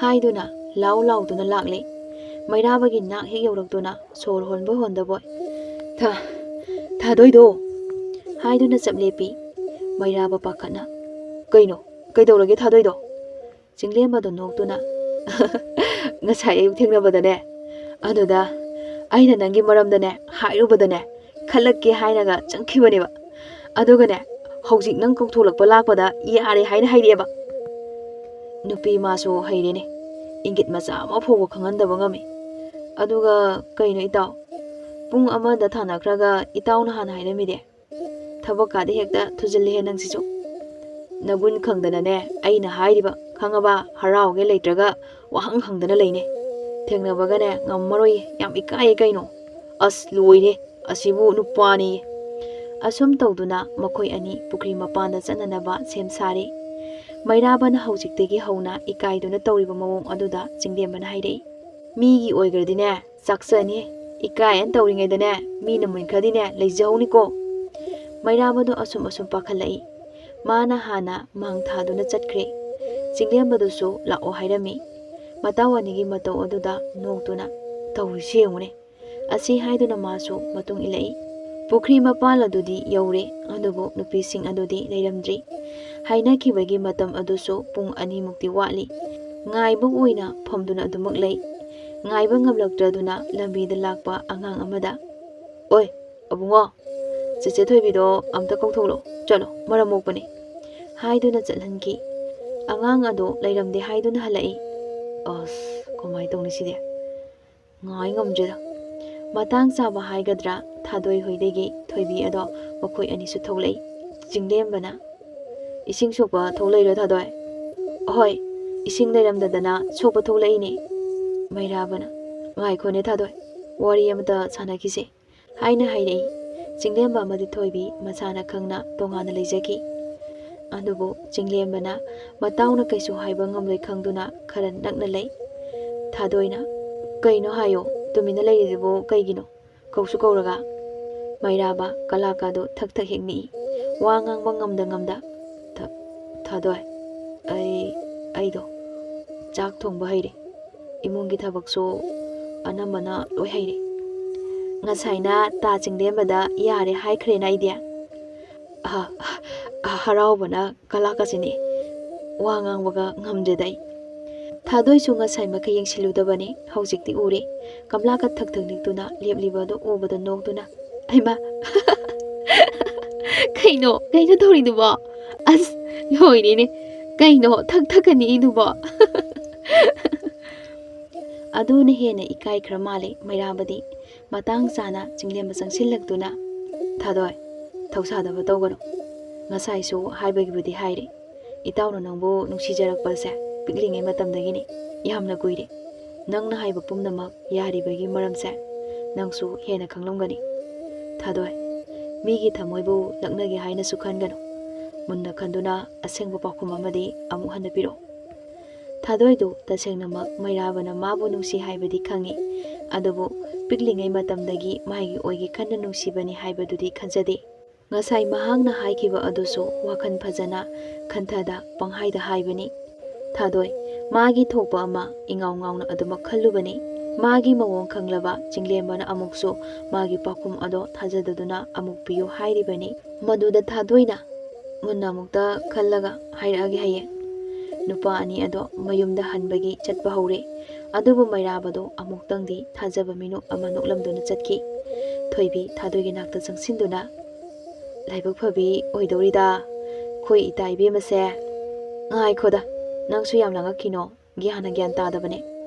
ꯍꯥꯏꯗꯨꯅ ꯂꯥꯎ ꯂꯥꯎꯗꯨꯅ ꯂꯥꯛꯂꯦ꯫ ꯃꯩꯔꯥꯕꯒꯤ ꯅꯥꯛ ꯍꯦꯛ ꯌꯧꯔꯛꯇꯨꯅ ꯁꯣꯔ ꯍꯣꯟꯕꯣꯏ ꯍꯣꯟꯗꯕꯣꯏ, "ꯊꯥ-, ꯊꯥꯗꯣꯏꯗꯣ!" ꯍꯥꯏꯗꯨꯅ ꯆꯞ ꯂꯦꯞꯄꯤ꯫ ꯃꯩꯔꯥꯕ ꯄꯥꯈꯠꯅ, "ꯀꯩꯅꯣ? ꯀꯩꯗꯧꯔꯒꯦ ꯊꯥꯗꯣꯏꯗꯣ?" ꯆꯤꯡꯂꯦꯝꯕꯗꯣ ꯅꯣꯛꯇꯨꯅ, "ꯉꯁꯥꯏ ꯑꯌꯨꯛ ꯊꯦꯡꯅꯕꯗꯅꯦ, ꯑꯗꯨꯗ ꯑꯩꯅ ꯅꯪꯒꯤ ꯃꯔꯝꯗꯅꯦ ꯍꯥꯏꯔꯨꯕꯗꯅꯦ, ꯈꯜꯂꯛꯀꯦ ꯍꯥꯏꯅꯒ ꯆꯪꯈꯤꯕꯅꯦꯕ꯫ ꯑꯗꯨꯒꯅꯦ, ꯍꯧꯖꯤꯛ ꯅꯪ ꯀꯧꯊꯣꯛꯂꯛꯄ ꯂꯥꯛꯄꯗ ꯌꯥꯔꯦ ꯍꯥꯏꯅ ꯍꯥꯏꯔꯛꯑꯦꯕ"꯫ ꯅꯨꯄꯤ ꯃꯥꯁꯨ ꯍꯩꯔꯦꯅꯦ, ꯏꯪꯒꯤꯠ ꯃꯆꯥ ꯑꯃ ꯐꯥꯎꯕ ꯈꯪꯍꯟꯗꯕ ꯉꯝꯃꯤ꯫ ꯑꯗꯨꯒ ꯀꯩꯅꯣ ꯏꯇꯥꯎ, ꯄꯨꯡ ꯑꯃꯗ ꯊꯥꯅꯈ꯭ꯔꯒ ꯏꯇꯥꯎꯅ ꯍꯥꯟꯅ ꯍꯥꯏꯔꯝꯃꯤꯗꯤ? ꯊꯕꯛꯀꯥꯗꯤ ꯍꯦꯛꯇ ꯊꯨꯖꯤꯜꯂꯤꯍꯦ ꯅꯪꯁꯤꯁꯨ꯫ ꯅꯒꯨꯟ ꯈꯪꯗꯅꯅꯦ, ꯑꯩꯅ ꯍꯥꯏꯔꯤꯕ ꯈꯪꯉꯕ? ꯍꯔꯥꯎꯒꯦ ꯂꯩꯇ꯭ꯔꯒ ꯋꯥꯍꯪ ꯍꯪꯗꯅ ꯂꯩꯅꯦ꯫ ꯊꯦꯡꯅꯕꯒꯅꯦ ꯉꯝꯃꯔꯣꯏꯌꯦ, ꯌꯥꯝ ꯏꯀꯥꯏꯌꯦ ꯀꯩꯅꯣ꯫ ꯑꯁ ꯂꯣꯏꯔꯦ, ꯑꯁꯤꯕꯨ ꯅꯨꯄꯥꯅꯤ꯫ ꯑꯁꯨꯝ ꯇꯧꯗꯨꯅ ꯃꯈꯣꯏ ꯑꯅꯤ ꯄꯨꯈ꯭ꯔꯤ ꯃꯄꯥꯟꯗ ꯆꯠꯅꯅꯕ ꯁꯦꯝ ꯁꯥꯔꯦ꯫ ꯃꯩꯔꯥꯕꯅ ꯍꯧꯖꯤꯛꯇꯒꯤ ꯍꯧꯅ ꯏꯀꯥꯏꯗꯨꯅ ꯇꯧꯔꯤꯕ ꯃꯑꯣꯡ ꯑꯗꯨꯗ ꯆꯤꯡꯂꯦꯝꯕꯅ ꯍꯥꯏꯔꯛꯏ, "ꯃꯤꯒꯤ ꯑꯣꯏꯈ꯭ꯔꯗꯤꯅꯦ, ꯆꯥꯛꯆꯅꯤ꯫ ꯏꯀꯥꯏꯅ ꯇꯧꯔꯤꯉꯩꯗꯅꯦ, ꯃꯤꯅ ꯃꯨꯟꯈ꯭ꯔꯗꯤꯅꯦ, ꯂꯩꯖꯍꯧꯅꯤꯀꯣ꯫" ꯃꯩꯔꯥꯕꯗꯣ ꯑꯁꯨꯝ ꯑꯁꯨꯝ ꯄꯥꯈꯠꯂꯛꯏ꯫ ꯃꯥꯅ ꯍꯥꯟꯅ ꯃꯥꯡ ꯊꯥꯗꯨꯅ ꯆꯠꯈ꯭ꯔꯦ꯫ ꯆꯤꯡꯂꯦꯝꯕꯗꯨꯁꯨ ꯂꯥꯛꯑꯣ ꯍꯥꯏꯔꯝꯃꯤ꯫ ꯃꯇꯥꯎ ꯑꯅꯤꯒꯤ ꯃꯇꯧ ꯑꯗꯨꯗ ꯅꯣꯛꯇꯨꯅ, "ꯇꯧꯔꯤꯁꯤ ꯌꯦꯡꯉꯨꯅꯦ꯫" ꯑꯁꯤ ꯍꯥꯏꯗꯨꯅ ꯃꯥꯁꯨ ꯃꯇꯨꯡ ꯏꯜꯂꯛꯏ꯫ ꯄꯨꯈ꯭ꯔꯤ ꯃꯄꯥꯟ ꯑꯗꯨꯗꯤ ꯌꯧꯔꯦ, ꯑꯗꯨꯕꯨ ꯅꯨꯄꯤꯁꯤꯡ ꯑꯗꯨꯗꯤ ꯂꯩꯔꯝꯗ꯭ꯔꯤ꯫ ꯍꯥꯏꯅꯈꯤꯕꯒꯤ ꯃꯇꯝ ꯑꯗꯨꯁꯨ ꯄꯨꯡ ꯑꯅꯤꯃꯨꯛꯇꯤ ꯋꯥꯠꯂꯤ꯫ ꯉꯥꯏꯕ ꯑꯣꯏꯅ ꯐꯝꯗꯨꯅ ꯑꯗꯨꯃꯛ ꯂꯩ꯫ ꯉꯥꯏꯕ ꯉꯝꯂꯛꯇ꯭ꯔꯗꯨꯅ ꯂꯝꯕꯤꯗ ꯂꯥꯛꯄ ꯑꯉꯥꯡ ꯑꯃꯗ, "ꯑꯣꯏ, ꯑꯕꯨꯡꯉꯣ, ꯆꯦꯆꯦ ꯊꯣꯏꯕꯤꯗꯣ ꯑꯝꯇ ꯀꯧꯊꯣꯛꯂꯛꯑꯣ, ꯆꯠꯂꯣ, ꯃꯔꯝ ꯃꯣꯛꯄꯅꯦ," ꯍꯥꯏꯗꯨꯅ ꯆꯠꯍꯟꯈꯤ꯫ ꯑꯉꯥꯡ ꯑꯗꯣ ꯂꯩꯔꯝꯗꯦ ꯍꯥꯏꯗꯨꯅ ꯍꯜꯂꯛꯏ꯫ ꯑꯁ, ꯀꯃꯥꯏꯅ ꯇꯧꯅꯤ ꯁꯤꯗꯤ? ꯉꯥꯏ ꯉꯝꯗ꯭ꯔꯦꯗ꯫ ꯃꯇꯥꯡ ꯆꯥꯕ ꯍꯥꯏꯒꯗ꯭ꯔꯥ, ꯊꯥꯗꯣꯏ ꯍꯣꯏꯗꯒꯤ ꯊꯣꯏꯕꯤ ꯑꯗꯣ ꯃꯈꯣꯏ ꯑꯅꯤꯁꯨ ꯊꯣꯛꯂꯛꯏ꯫ ꯆꯤꯡꯂꯦꯝꯕꯅ, "ꯏꯁꯤꯡ ꯁꯣꯛꯄ ꯊꯣꯛꯂꯛꯏꯔꯣ, ꯊꯥꯗꯣꯏ?" "ꯍꯣꯏ, ꯏꯁꯤꯡ ꯂꯩꯔꯝꯗꯗꯅ ꯁꯣꯛꯄ ꯊꯣꯛꯂꯛꯏꯅꯦ꯫" ꯃꯩꯔꯥꯕꯅ, "ꯉꯥꯏꯈꯣꯅꯦ ꯊꯥꯗꯣꯏ, ꯋꯥꯔꯤ ꯑꯃꯇ ꯁꯥꯟꯅꯈꯤꯁꯦ," ꯍꯥꯏꯅ ꯍꯥꯏꯔꯛꯏ꯫ ꯆꯤꯡꯂꯦꯝꯕ ꯑꯃꯗꯤ ꯊꯣꯏꯕꯤ ꯃꯁꯥꯅ ꯈꯪꯅ ꯇꯣꯉꯥꯟꯅ ꯂꯩꯖꯈꯤ꯫ ꯑꯗꯨꯕꯨ ꯆꯤꯡꯂꯦꯝꯕꯅ ꯃꯇꯥꯎꯅ ꯀꯩꯁꯨ ꯍꯥꯏꯕ ꯉꯝꯂꯣꯏ ꯈꯪꯗꯨꯅ ꯈꯔ ꯅꯛꯅ ꯂꯩ꯫ ꯊꯥꯗꯣꯏꯅ, "ꯀꯩꯅꯣ ꯍꯥꯏꯌꯣ, ꯇꯨꯃꯤꯟꯅ ꯂꯩꯔꯤꯗꯨꯕꯨ ꯀꯩꯒꯤꯅꯣ? ꯀꯧꯁꯨ ꯀꯧꯔꯒ꯫" ꯃꯩꯔꯥꯕ ꯀꯂꯥꯀꯥꯗꯣ ꯊꯛ ꯊꯛ ꯍꯦꯛ ꯅꯤꯛꯏ꯫ ꯋꯥ ꯉꯥꯡꯕ ꯉꯝꯗ ꯉꯝꯗ, "ꯊ-, ꯊꯥꯗꯣꯏ, ꯑꯩ, ꯑꯩꯗꯣ ꯆꯥꯛ ꯊꯣꯡꯕ ꯍꯩꯔꯦ꯫ ꯏꯃꯨꯡꯒꯤ ꯊꯕꯛꯁꯨ ꯑꯅꯝꯕꯅ ꯂꯣꯏ ꯍꯩꯔꯦ꯫ ꯉꯁꯥꯏꯅ ꯇꯥ ꯆꯤꯡꯂꯦꯝꯕꯗ ꯌꯥꯔꯦ ꯍꯥꯏꯈ꯭ꯔꯦꯅ ꯑꯩꯗꯤ꯫" ꯑ, ꯑ, ꯍꯔꯥꯎꯕꯅ ꯀꯂꯥꯀꯥꯁꯤꯅꯤ꯫ ꯋꯥ ꯉꯥꯡꯕꯒ ꯉꯝꯗ꯭ꯔꯦꯗ ꯑꯩ꯫ ꯊꯥꯗꯣꯏꯁꯨ ꯉꯁꯥꯏ ꯃꯈꯩ ꯌꯦꯡꯁꯤꯜꯂꯨꯗꯕꯅꯤ, ꯍꯧꯖꯤꯛꯇꯤ ꯎꯔꯦ꯫ ꯀꯝꯂꯥꯀ ꯊꯛ ꯊꯛ ꯅꯤꯛꯇꯨꯅ ꯂꯦꯞꯂꯤꯕ ꯑꯗꯨ ꯎꯕꯗ ꯅꯣꯛꯇꯨꯅ, "ꯍꯩꯃꯥ! ꯀꯩꯅꯣ, ꯀꯩꯅꯣ ꯇꯧꯔꯤꯗꯨꯕꯣ? ꯑꯁ, ꯂꯣꯏꯔꯦꯅꯦ꯫ ꯀꯩꯅꯣ ꯊꯛ ꯊꯛꯀ ꯅꯤꯛꯏꯗꯨꯕꯣ?" ꯑꯗꯨꯅ ꯍꯦꯟꯅ ꯏꯀꯥꯏꯈ꯭ꯔ ꯃꯥꯜꯂꯦ ꯃꯩꯔꯥꯕꯗꯤ꯫ ꯃꯇꯥꯡ ꯆꯥꯅ ꯆꯤꯡꯂꯦꯝꯕ ꯆꯪꯁꯤꯜꯂꯛꯇꯨꯅ, "ꯊꯥꯗꯣꯏ, ꯊꯧꯁꯥꯗꯕ ꯇꯧꯒꯅꯨ꯫ ꯉꯁꯥꯏꯁꯨ ꯍꯥꯏꯕꯒꯤꯕꯨꯗꯤ ꯍꯥꯏꯔꯦ꯫ ꯏꯇꯥꯎꯅ ꯅꯪꯕꯨ ꯅꯨꯡꯁꯤꯖꯔꯛꯄꯁꯦ ꯄꯤꯛꯂꯤꯉꯩ ꯃꯇꯝꯗꯒꯤꯅꯤ꯫ ꯌꯥꯝꯅ ꯀꯨꯏꯔꯦ꯫ ꯅꯪꯅ ꯍꯥꯏꯕ ꯄꯨꯝꯅꯃꯛ ꯌꯥꯔꯤꯕꯒꯤ ꯃꯔꯝꯁꯦ ꯅꯪꯁꯨ ꯍꯦꯟꯅ ꯈꯪꯂꯝꯒꯅꯤ꯫ ꯊꯥꯗꯣꯏ, ꯃꯤꯒꯤ ꯊꯃꯣꯏꯕꯨ ꯂꯛꯅꯒꯦ ꯍꯥꯏꯅꯁꯨ ꯈꯟꯒꯅꯨ꯫ ꯃꯨꯟꯅ ꯈꯟꯗꯨꯅ ꯑꯁꯦꯡꯕ ꯄꯥꯎꯈꯨꯝ ꯑꯃꯗꯤ ꯑꯃꯨꯛ ꯍꯟꯅ ꯄꯤꯔꯛꯎ꯫ ꯊꯥꯗꯣꯏꯗꯨ ꯇꯁꯦꯡꯅꯃꯛ ꯃꯩꯔꯥꯕꯅ ꯃꯥꯕꯨ ꯅꯨꯡꯁꯤ ꯍꯥꯏꯕꯗꯤ ꯈꯪꯏ, ꯑꯗꯨꯕꯨ ꯄꯤꯛꯂꯤꯉꯩ ꯃꯇꯝꯗꯒꯤ ꯃꯥꯒꯤ ꯑꯣꯏꯒꯦ ꯈꯟꯅ ꯅꯨꯡꯁꯤꯕꯅꯤ ꯍꯥꯏꯕꯗꯨꯗꯤ ꯈꯟꯖꯗꯦ꯫ ꯉꯁꯥꯏ ꯃꯍꯥꯛꯅ ꯍꯥꯏꯈꯤꯕ ꯑꯗꯨꯁꯨ ꯋꯥꯈꯜ ꯐꯖꯅ ꯈꯟꯊꯗ ꯄꯪꯍꯥꯏꯗ ꯍꯥꯏꯕꯅꯤ꯫ ꯊꯥꯗꯣꯏ, ꯃꯥꯒꯤ ꯊꯣꯛꯄ ꯑꯃ ꯏꯉꯥꯎ ꯉꯥꯎꯅ ꯑꯗꯨꯃꯛ ꯈꯜꯂꯨꯕꯅꯤ꯫ ꯃꯥꯒꯤ ꯃꯑꯣꯡ ꯈꯪꯂꯕ ꯆꯤꯡꯂꯦꯝꯕꯅ ꯑꯃꯨꯛꯁꯨ ꯃꯥꯒꯤ ꯄꯥꯎꯈꯨꯝ ꯑꯗꯣ ꯊꯥꯖꯗꯗꯨꯅ ꯑꯃꯨꯛ ꯄꯤꯌꯨ ꯍꯥꯏꯔꯤꯕꯅꯤ꯫ ꯃꯗꯨꯗ ꯊꯥꯗꯣꯏꯅ ꯃꯨꯟꯅ ꯑꯃꯨꯛꯇ ꯈꯜꯂꯒ ꯍꯥꯏꯔꯛꯑꯒꯦ ꯍꯌꯦꯡ꯫ ꯅꯨꯄꯥ ꯑꯅꯤ ꯑꯗꯣ ꯃꯌꯨꯝꯗ ꯍꯟꯕꯒꯤ ꯆꯠꯄ ꯍꯧꯔꯦ꯫ ꯑꯗꯨꯕꯨ ꯃꯩꯔꯥꯕꯗꯣ ꯑꯃꯨꯛꯇꯪꯗꯤ ꯊꯥꯖꯕ ꯃꯤꯅꯨ ꯑꯃ ꯅꯣꯛꯂꯝꯗꯨꯅ ꯆꯠꯈꯤ꯫ ꯊꯣꯏꯕꯤ ꯊꯥꯗꯣꯏꯒꯤ ꯅꯥꯛꯇ ꯆꯪꯁꯤꯟꯗꯨꯅ, "ꯂꯥꯏꯕꯛ ꯐꯕꯤ ꯑꯣꯏꯗꯧꯔꯤꯗ ꯑꯩꯈꯣꯏ ꯏꯇꯥ ꯏꯕꯦꯝꯃꯁꯦ꯫ ꯉꯥꯏꯈꯣꯗ, ꯅꯪꯁꯨ ꯌꯥꯝ ꯂꯥꯡꯉꯛꯈꯤꯅꯣ, ꯒ꯭ꯌꯥꯟꯅ ꯒ꯭ꯌꯥꯟ ꯇꯥꯗꯕꯅꯦ꯫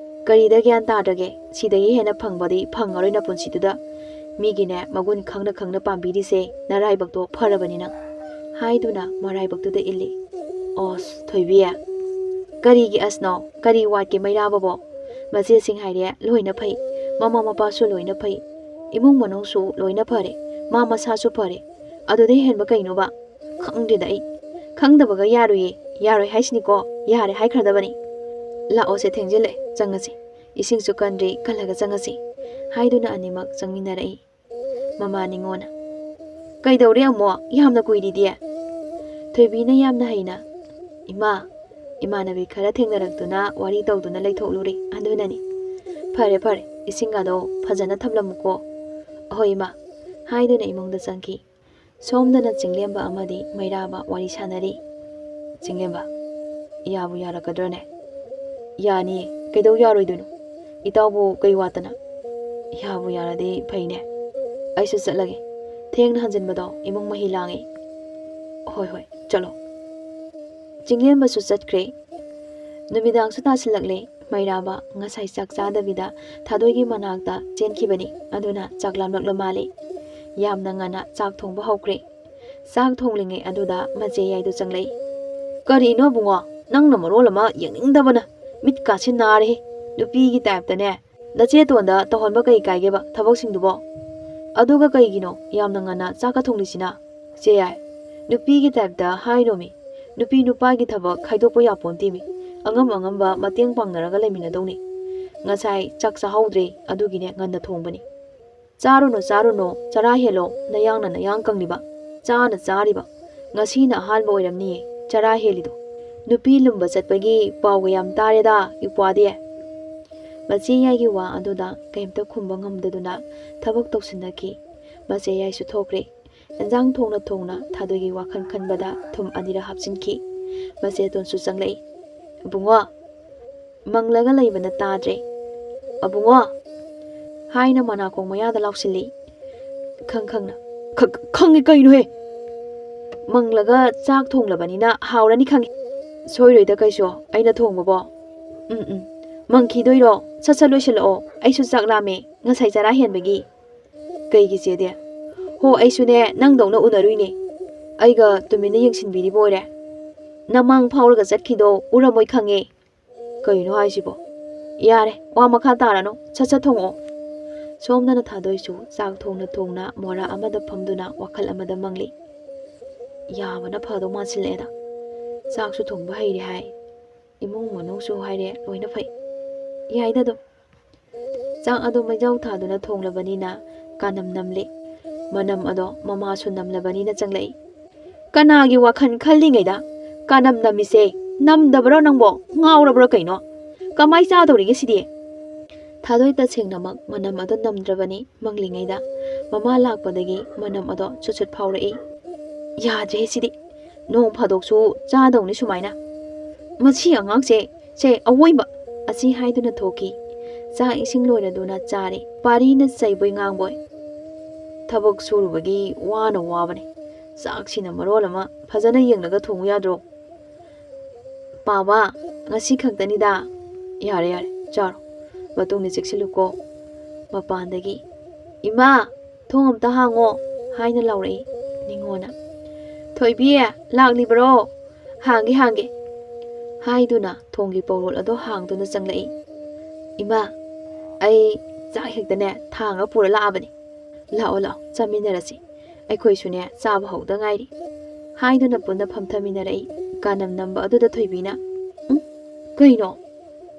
ꯀꯔꯤꯗ ꯒ꯭ꯌꯥꯟ ꯇꯥꯗ꯭ꯔꯒꯦ? ꯁꯤꯗꯒꯤ ꯍꯦꯟꯅ ꯐꯪꯕꯗꯤ ꯐꯪꯉꯔꯣꯏ ꯅꯄꯨꯟꯁꯤꯗꯨꯗ꯫ ꯃꯤꯒꯤꯅꯦ ꯃꯒꯨꯟ ꯈꯪꯅ ꯈꯪꯅ ꯄꯥꯝꯕꯤꯔꯤꯁꯦ ꯅꯔꯥꯏꯕꯛꯇꯣ ꯐꯔꯕꯅꯤ ꯅꯪ", ꯍꯥꯏꯗꯨꯅ ꯃꯔꯥꯏꯕꯛꯇꯨꯗ ꯏꯜꯂꯤ꯫ ꯑꯣꯁ, ꯊꯣꯏꯕꯤ, ꯀꯔꯤꯒꯤ ꯑꯁꯅꯣ? ꯀꯔꯤ ꯋꯥꯠꯀꯦ ꯃꯩꯔꯥꯕꯕꯣ? ꯃꯆꯦꯁꯤꯡ ꯍꯥꯏꯔꯦ ꯂꯣꯏꯅ ꯐꯩ, ꯃꯃꯥ ꯃꯄꯥꯁꯨ ꯂꯣꯏꯅ ꯐꯩ, ꯏꯃꯨꯡ ꯃꯅꯨꯡꯁꯨ ꯂꯣꯏꯅ ꯐꯔꯦ, ꯃꯥ ꯃꯁꯥꯁꯨ ꯐꯔꯦ꯫ ꯑꯗꯨꯗꯩ ꯍꯦꯟꯕ ꯀꯩꯅꯣꯕ? ꯈꯪꯗꯦꯗ ꯑꯩ꯫ ꯈꯪꯗꯕꯒ ꯌꯥꯔꯣꯏꯌꯦ꯫ ꯌꯥꯔꯣꯏ ꯍꯥꯏꯁꯤꯅꯤꯀꯣ꯫ ꯌꯥꯔꯦ ꯍꯥꯏꯈ꯭ꯔꯗꯕꯅꯤ꯫ "ꯂꯥꯛꯑꯣꯁꯦ, ꯊꯦꯡꯖꯤꯜꯂꯦ, ꯆꯪꯉꯁꯤ꯫ ꯏꯁꯤꯡꯁꯨ ꯀꯟꯗ꯭ꯔꯤ, ꯀꯜꯂꯒ ꯆꯪꯉꯁꯤ", ꯍꯥꯏꯗꯨꯅ ꯑꯅꯤꯃꯛ ꯆꯪꯃꯤꯟꯅꯔꯛꯏ꯫ ꯃꯃꯥ ꯅꯤꯉꯣꯟꯅ, "ꯀꯩꯗꯧꯔꯦ ꯑꯃꯨꯛ? ꯌꯥꯝꯅ ꯀꯨꯏꯔꯤꯗꯤ?" ꯊꯣꯏꯕꯤꯅ ꯌꯥꯝꯅ ꯍꯩꯅ, "ꯏꯃꯥ, ꯏꯃꯥꯟꯅꯕꯤ ꯈꯔ ꯊꯦꯡꯅꯔꯛꯇꯨꯅ ꯋꯥꯔꯤ ꯇꯧꯗꯨꯅ ꯂꯩꯊꯣꯛꯂꯨꯔꯦ, ꯑꯗꯨꯅꯅꯤ꯫" "ꯐꯔꯦ, ꯐꯔꯦ, ꯏꯁꯤꯡꯒꯗꯣ ꯐꯖꯅ ꯊꯝꯂꯝꯃꯨꯀꯣ꯫" "ꯑꯍꯣꯏ ꯏꯃꯥ", ꯍꯥꯏꯗꯨꯅ ꯏꯃꯨꯡꯗ ꯆꯪꯈꯤ꯫ ꯁꯣꯝꯗꯅ ꯆꯤꯡꯂꯦꯝꯕ ꯑꯃꯗꯤ ꯃꯩꯔꯥꯕ ꯋꯥꯔꯤ ꯁꯥꯟꯅꯔꯤ꯫ ꯆꯤꯡꯂꯦꯝꯕ, "ꯌꯥꯕꯨ ꯌꯥꯔꯛꯀꯗ꯭ꯔꯅꯦ?" "ꯌꯥꯅꯤꯌꯦ, ꯀꯩꯗꯧ ꯌꯥꯔꯣꯏꯗꯣꯏꯅꯣ? ꯏꯇꯥꯎꯕꯨ ꯀꯩ ꯋꯥꯠꯇꯅ?" "ꯌꯥꯕꯨ ꯌꯥꯔꯗꯤ ꯐꯩꯅꯦ꯫ ꯑꯩꯁꯨ ꯆꯠꯂꯒꯦ꯫ ꯊꯦꯡꯅ ꯍꯟꯖꯤꯟꯕꯗꯣ ꯏꯃꯨꯡ ꯃꯍꯤ ꯂꯥꯡꯉꯤ꯫" "ꯍꯣꯏ, ꯍꯣꯏ, ꯆꯠꯂꯣ꯫" ꯆꯤꯡꯂꯦꯝꯕꯁꯨ ꯆꯠꯈ꯭ꯔꯦ꯫ ꯅꯨꯃꯤꯗꯥꯡꯁꯨ ꯇꯥꯁꯤꯜꯂꯛꯂꯦ꯫ ꯃꯩꯔꯥꯕ ꯉꯁꯥꯏ ꯆꯥꯛ ꯆꯥꯗꯕꯤꯗ ꯊꯥꯗꯣꯏꯒꯤ ꯃꯅꯥꯛꯇ ꯆꯦꯟꯈꯤꯕꯅꯤ꯫ ꯑꯗꯨꯅ ꯆꯥꯛ ꯂꯥꯝꯂꯛꯂ ꯃꯥꯜꯂꯦ꯫ ꯌꯥꯝꯅ ꯉꯟꯅ ꯆꯥꯛ ꯊꯣꯡꯕ ꯍꯧꯈ꯭ꯔꯦ꯫ ꯆꯥꯛ ꯊꯣꯡꯂꯤꯉꯩ ꯑꯗꯨꯗ ꯃꯆꯦ ꯌꯥꯏꯗꯨ ꯆꯪꯂꯛꯏ꯫ "ꯀꯔꯤꯅꯣ ꯕꯨꯡꯉꯣ? ꯅꯪꯅ ꯃꯔꯣꯜ ꯑꯃ ꯌꯦꯡꯅꯤꯡꯗꯕꯅ꯫ ꯃꯤꯠꯀꯥꯁꯤ ꯅꯥꯔꯦꯍꯦ꯫ ꯅꯨꯄꯤꯒꯤ ꯇꯥꯏꯞꯇꯅꯦ꯫ ꯅꯆꯦꯇꯣꯟꯗ ꯇꯧꯍꯟꯕ ꯀꯩ ꯀꯥꯏꯒꯦꯕ ꯊꯕꯛꯁꯤꯡꯗꯨꯕꯣ?" ꯑꯗꯨꯒ ꯀꯩꯒꯤꯅꯣ ꯌꯥꯝꯅ ꯉꯟꯅ ꯆꯥꯛꯀ ꯊꯣꯡꯂꯤꯁꯤꯅ? ꯆꯦ ꯌꯥꯏ, ꯅꯨꯄꯤꯒꯤ ꯇꯥꯏꯞꯇ ꯍꯥꯏꯅꯣꯃꯤ꯫ ꯅꯨꯄꯤ ꯅꯨꯄꯥꯒꯤ ꯊꯕꯛ ꯈꯥꯏꯗꯣꯛꯄ ꯌꯥꯄꯣꯟꯇꯦꯃꯤ꯫ ꯑꯉꯝ ꯑꯉꯝꯕ ꯃꯇꯦꯡ ꯄꯥꯡꯅꯔꯒ ꯂꯩꯃꯤꯟꯅꯗꯧꯅꯤ꯫ ꯉꯁꯥꯏ ꯆꯥꯛ ꯆꯥꯍꯧꯗ꯭ꯔꯦ, ꯑꯗꯨꯒꯤꯅꯦ ꯉꯟꯅ ꯊꯣꯡꯕꯅꯤ꯫ ꯆꯥꯔꯨꯅꯨ, ꯆꯥꯔꯨꯅꯨ, ꯆꯔꯥ ꯍꯦꯜꯂꯣ, ꯅꯌꯥꯡꯅ ꯅꯌꯥꯡ ꯀꯪꯂꯤꯕ꯫ ꯆꯥꯅ ꯆꯥꯔꯤꯕ꯫ ꯉꯁꯤꯅ ꯑꯍꯥꯟꯕ ꯑꯣꯏꯔꯝꯅꯤꯌꯦ ꯆꯔꯥ ꯍꯦꯜꯂꯤꯗꯣ꯫ ꯅꯨꯄꯤ ꯂꯨꯝꯕ ꯆꯠꯄꯒꯤ ꯄꯥꯎꯒ ꯌꯥꯝ ꯇꯥꯔꯦꯗ, ꯏꯄ꯭ꯋꯥꯗꯤ꯫ ꯃꯆꯦ ꯌꯥꯏꯒꯤ ꯋꯥ ꯑꯗꯨꯗ ꯀꯩꯝꯇ ꯈꯨꯝꯕ ꯉꯝꯗꯗꯨꯅ ꯊꯕꯛ ꯇꯧꯁꯤꯟꯅꯈꯤ꯫ ꯃꯆꯦ ꯌꯥꯏꯁꯨ ꯊꯣꯛꯈ꯭ꯔꯦ꯫ ꯏꯟꯖꯥꯡ ꯊꯣꯡꯅ ꯊꯣꯡꯅ ꯊꯥꯗꯣꯏꯒꯤ ꯋꯥꯈꯜ ꯈꯟꯕꯗ ꯊꯨꯝ ꯑꯅꯤꯔꯛ ꯍꯥꯞꯆꯤꯟꯈꯤ꯫ ꯃꯆꯦꯇꯣꯟꯁꯨ ꯆꯪꯂꯛꯏ꯫ "ꯏꯕꯨꯡꯉꯣ, ꯃꯪꯂꯒ ꯂꯩꯕꯅ ꯇꯥꯗ꯭ꯔꯦ꯫ ꯑꯕꯨꯡꯉꯣ!" ꯍꯥꯏꯅ ꯃꯅꯥꯀꯣꯡ ꯃꯌꯥꯗ ꯂꯥꯎꯁꯤꯜꯂꯤ꯫ ꯈꯪ ꯈꯪꯅ, "ꯈ-, ꯈꯪꯉꯤ ꯀꯩꯅꯣꯍꯦ? ꯃꯪꯂꯒ ꯆꯥꯛ ꯊꯣꯡꯂꯕꯅꯤꯅ ꯍꯥꯎꯔꯅꯤ ꯈꯪꯉꯤ꯫ ꯁꯣꯏꯔꯣꯏꯗ ꯀꯩꯁꯨ, ꯑꯩꯅ ꯊꯣꯡꯕꯕꯣ꯫ ꯎꯝ, ꯎꯝ꯫ ꯃꯪꯈꯤꯗꯣꯏꯔꯣ? ꯁꯠ ꯁꯠ ꯂꯣꯏꯁꯤꯜꯂꯛꯑꯣ, ꯑꯩꯁꯨ ꯆꯥꯛ ꯂꯥꯝꯃꯦ, ꯉꯁꯥꯏ ꯆꯔꯥ ꯍꯦꯟꯕꯒꯤ꯫" "ꯀꯩꯒꯤ ꯆꯦꯗꯤ?" "ꯍꯣ, ꯑꯩꯁꯨꯅꯦ ꯅꯪꯗꯧꯅ ꯎꯅꯔꯨꯏꯅꯦ꯫ ꯑꯩꯒ ꯇꯨꯃꯤꯟꯅ ꯌꯦꯡꯁꯤꯟꯕꯤꯔꯤꯕ ꯑꯣꯏꯔꯦ꯫ ꯅꯃꯥꯡ ꯐꯥꯎꯔꯒ ꯆꯠꯈꯤꯗꯣ ꯎꯔꯝꯃꯣꯏ ꯈꯪꯉꯦ꯫ ꯀꯩꯅꯣ ꯍꯥꯏꯁꯤꯕꯣ? ꯌꯥꯔꯦ, ꯋꯥ ꯃꯈꯥ ꯇꯥꯔꯅꯨ, ꯁꯠ ꯁꯠ ꯊꯣꯡꯉꯛꯑꯣ꯫" ꯁꯣꯝꯗꯅ ꯊꯥꯗꯣꯏꯁꯨ ꯆꯥꯛ ꯊꯣꯡꯅ ꯊꯣꯡꯅ ꯃꯣꯔꯥ ꯑꯃꯗ ꯐꯝꯗꯨꯅ ꯋꯥꯈꯜ ꯑꯃꯗ ꯃꯪꯂꯤ꯫ ꯌꯥꯕꯅ ꯐꯗꯧ ꯃꯥꯟꯁꯤꯜꯂꯛꯑꯦꯗ꯫ ꯆꯥꯛꯁꯨ ꯊꯣꯡꯕ ꯍꯩꯔꯦ ꯍꯥꯏ, ꯏꯃꯨꯡ ꯃꯅꯨꯡꯁꯨ ꯍꯥꯏꯔꯦ, ꯂꯣꯏꯅ ꯐꯩ꯫ ꯌꯥꯏꯗ ꯑꯗꯨꯝ꯫ ꯆꯥꯛ ꯑꯗꯨ ꯃꯩꯖꯥꯎ ꯊꯥꯗꯨꯅ ꯊꯣꯡꯂꯕꯅꯤꯅ ꯀꯥꯅꯝ ꯅꯝꯂꯦ꯫ ꯃꯅꯝ ꯑꯗꯣ ꯃꯃꯥꯁꯨ ꯅꯝꯂꯕꯅꯤꯅ ꯆꯪꯂꯛꯏ꯫ "ꯀꯅꯥꯒꯤ ꯋꯥꯈꯜ ꯈꯜꯂꯤꯉꯩꯗ ꯀꯥꯅꯝ ꯅꯝꯃꯤꯁꯦ? ꯅꯝꯗꯕ꯭ꯔꯣ ꯅꯪꯕꯣ? ꯉꯥꯎꯔꯕ꯭ꯔꯣ ꯀꯩꯅꯣ? ꯀꯃꯥꯏ ꯆꯥꯗꯧꯔꯤꯒꯦ ꯁꯤꯗꯤ?" ꯊꯥꯗꯣꯏ ꯇꯁꯦꯡꯅꯃꯛ ꯃꯅꯝ ꯑꯗꯣ ꯅꯝꯗ꯭ꯔꯕꯅꯤ꯫ ꯃꯪꯂꯤꯉꯩꯗ ꯃꯃꯥ ꯂꯥꯛꯄꯗꯒꯤ ꯃꯅꯝ ꯑꯗꯣ ꯆꯨꯠ ꯆꯨꯠ ꯐꯥꯎꯔꯛꯏ꯫ "ꯌꯥꯗ꯭ꯔꯦ ꯁꯤꯗꯤ꯫ ꯅꯣꯡ ꯐꯥꯗꯣꯛꯁꯨ ꯆꯥꯗꯧꯅꯤ ꯁꯨꯃꯥꯏꯅ꯫ ꯃꯁꯤ ꯑꯉꯥꯡꯁꯦ, ꯁꯦ ꯑꯋꯣꯏꯕ!" ꯑꯁꯤ ꯍꯥꯏꯗꯨꯅ ꯊꯣꯛꯈꯤ꯫ ꯆꯥꯛ ꯏꯁꯤꯡ ꯂꯣꯏꯔꯗꯨꯅ ꯆꯥꯔꯦ꯫ ꯄꯥꯔꯤꯅ ꯆꯩꯕꯣꯏ ꯉꯥꯡꯕꯣꯏ꯫ ꯊꯕꯛ ꯁꯨꯔꯨꯕꯒꯤ ꯋꯥꯅ ꯋꯥꯕꯅꯦ꯫ ꯆꯥꯛꯁꯤꯅ ꯃꯔꯣꯜ ꯑꯃ ꯐꯖꯅ ꯌꯦꯡꯂꯒ ꯊꯣꯡꯉꯨ ꯌꯥꯗ꯭ꯔꯣ? "ꯄꯥꯕ, ꯉꯁꯤ ꯈꯛꯇꯅꯤꯗ꯫" "ꯌꯥꯔꯦ, ꯌꯥꯔꯦ, ꯆꯥꯔꯣ꯫ ꯃꯇꯨꯡꯗ ꯆꯦꯛꯁꯤꯜꯂꯨꯀꯣ꯫" ꯃꯄꯥꯟꯗꯒꯤ, "ꯏꯃꯥ, ꯊꯣꯡ ꯑꯝꯇ ꯍꯥꯡꯉꯣ" ꯍꯥꯏꯅ ꯂꯥꯎꯔꯛꯏ ꯅꯤꯉꯣꯅ꯫ "ꯊꯣꯏꯕꯤ, ꯂꯥꯛꯂꯤꯕꯔꯣ? ꯍꯥꯡꯒꯦ, ꯍꯥꯡꯒꯦ" ꯍꯥꯏꯗꯨꯅ ꯊꯣꯡꯒꯤ ꯄꯧꯔꯣꯜ ꯑꯗꯣ ꯍꯥꯡꯗꯨꯅ ꯆꯪꯂꯛꯏ꯫ "ꯏꯃꯥ, ꯑꯩ ꯆꯥꯛ ꯍꯦꯛꯇꯅꯦ ꯊꯥꯡꯉ ꯄꯨꯔ ꯂꯥꯛꯑꯕꯅꯤ꯫ "ꯂꯥꯛꯑꯣ, ꯂꯥꯛꯑꯣ, ꯆꯥꯃꯤꯟꯅꯔꯁꯤ꯫ ꯑꯩꯈꯣꯏꯁꯨꯅꯦ ꯆꯥꯕ ꯍꯧꯗ ꯉꯥꯏꯔꯤ", ꯍꯥꯏꯗꯨꯅ ꯄꯨꯟꯅ ꯐꯝꯊꯃꯤꯟꯅꯔꯛꯏ꯫ ꯀꯥꯅꯝ ꯅꯝꯕ ꯑꯗꯨꯗ ꯊꯣꯏꯕꯤꯅ, "ꯎꯝ? ꯀꯩꯅꯣ?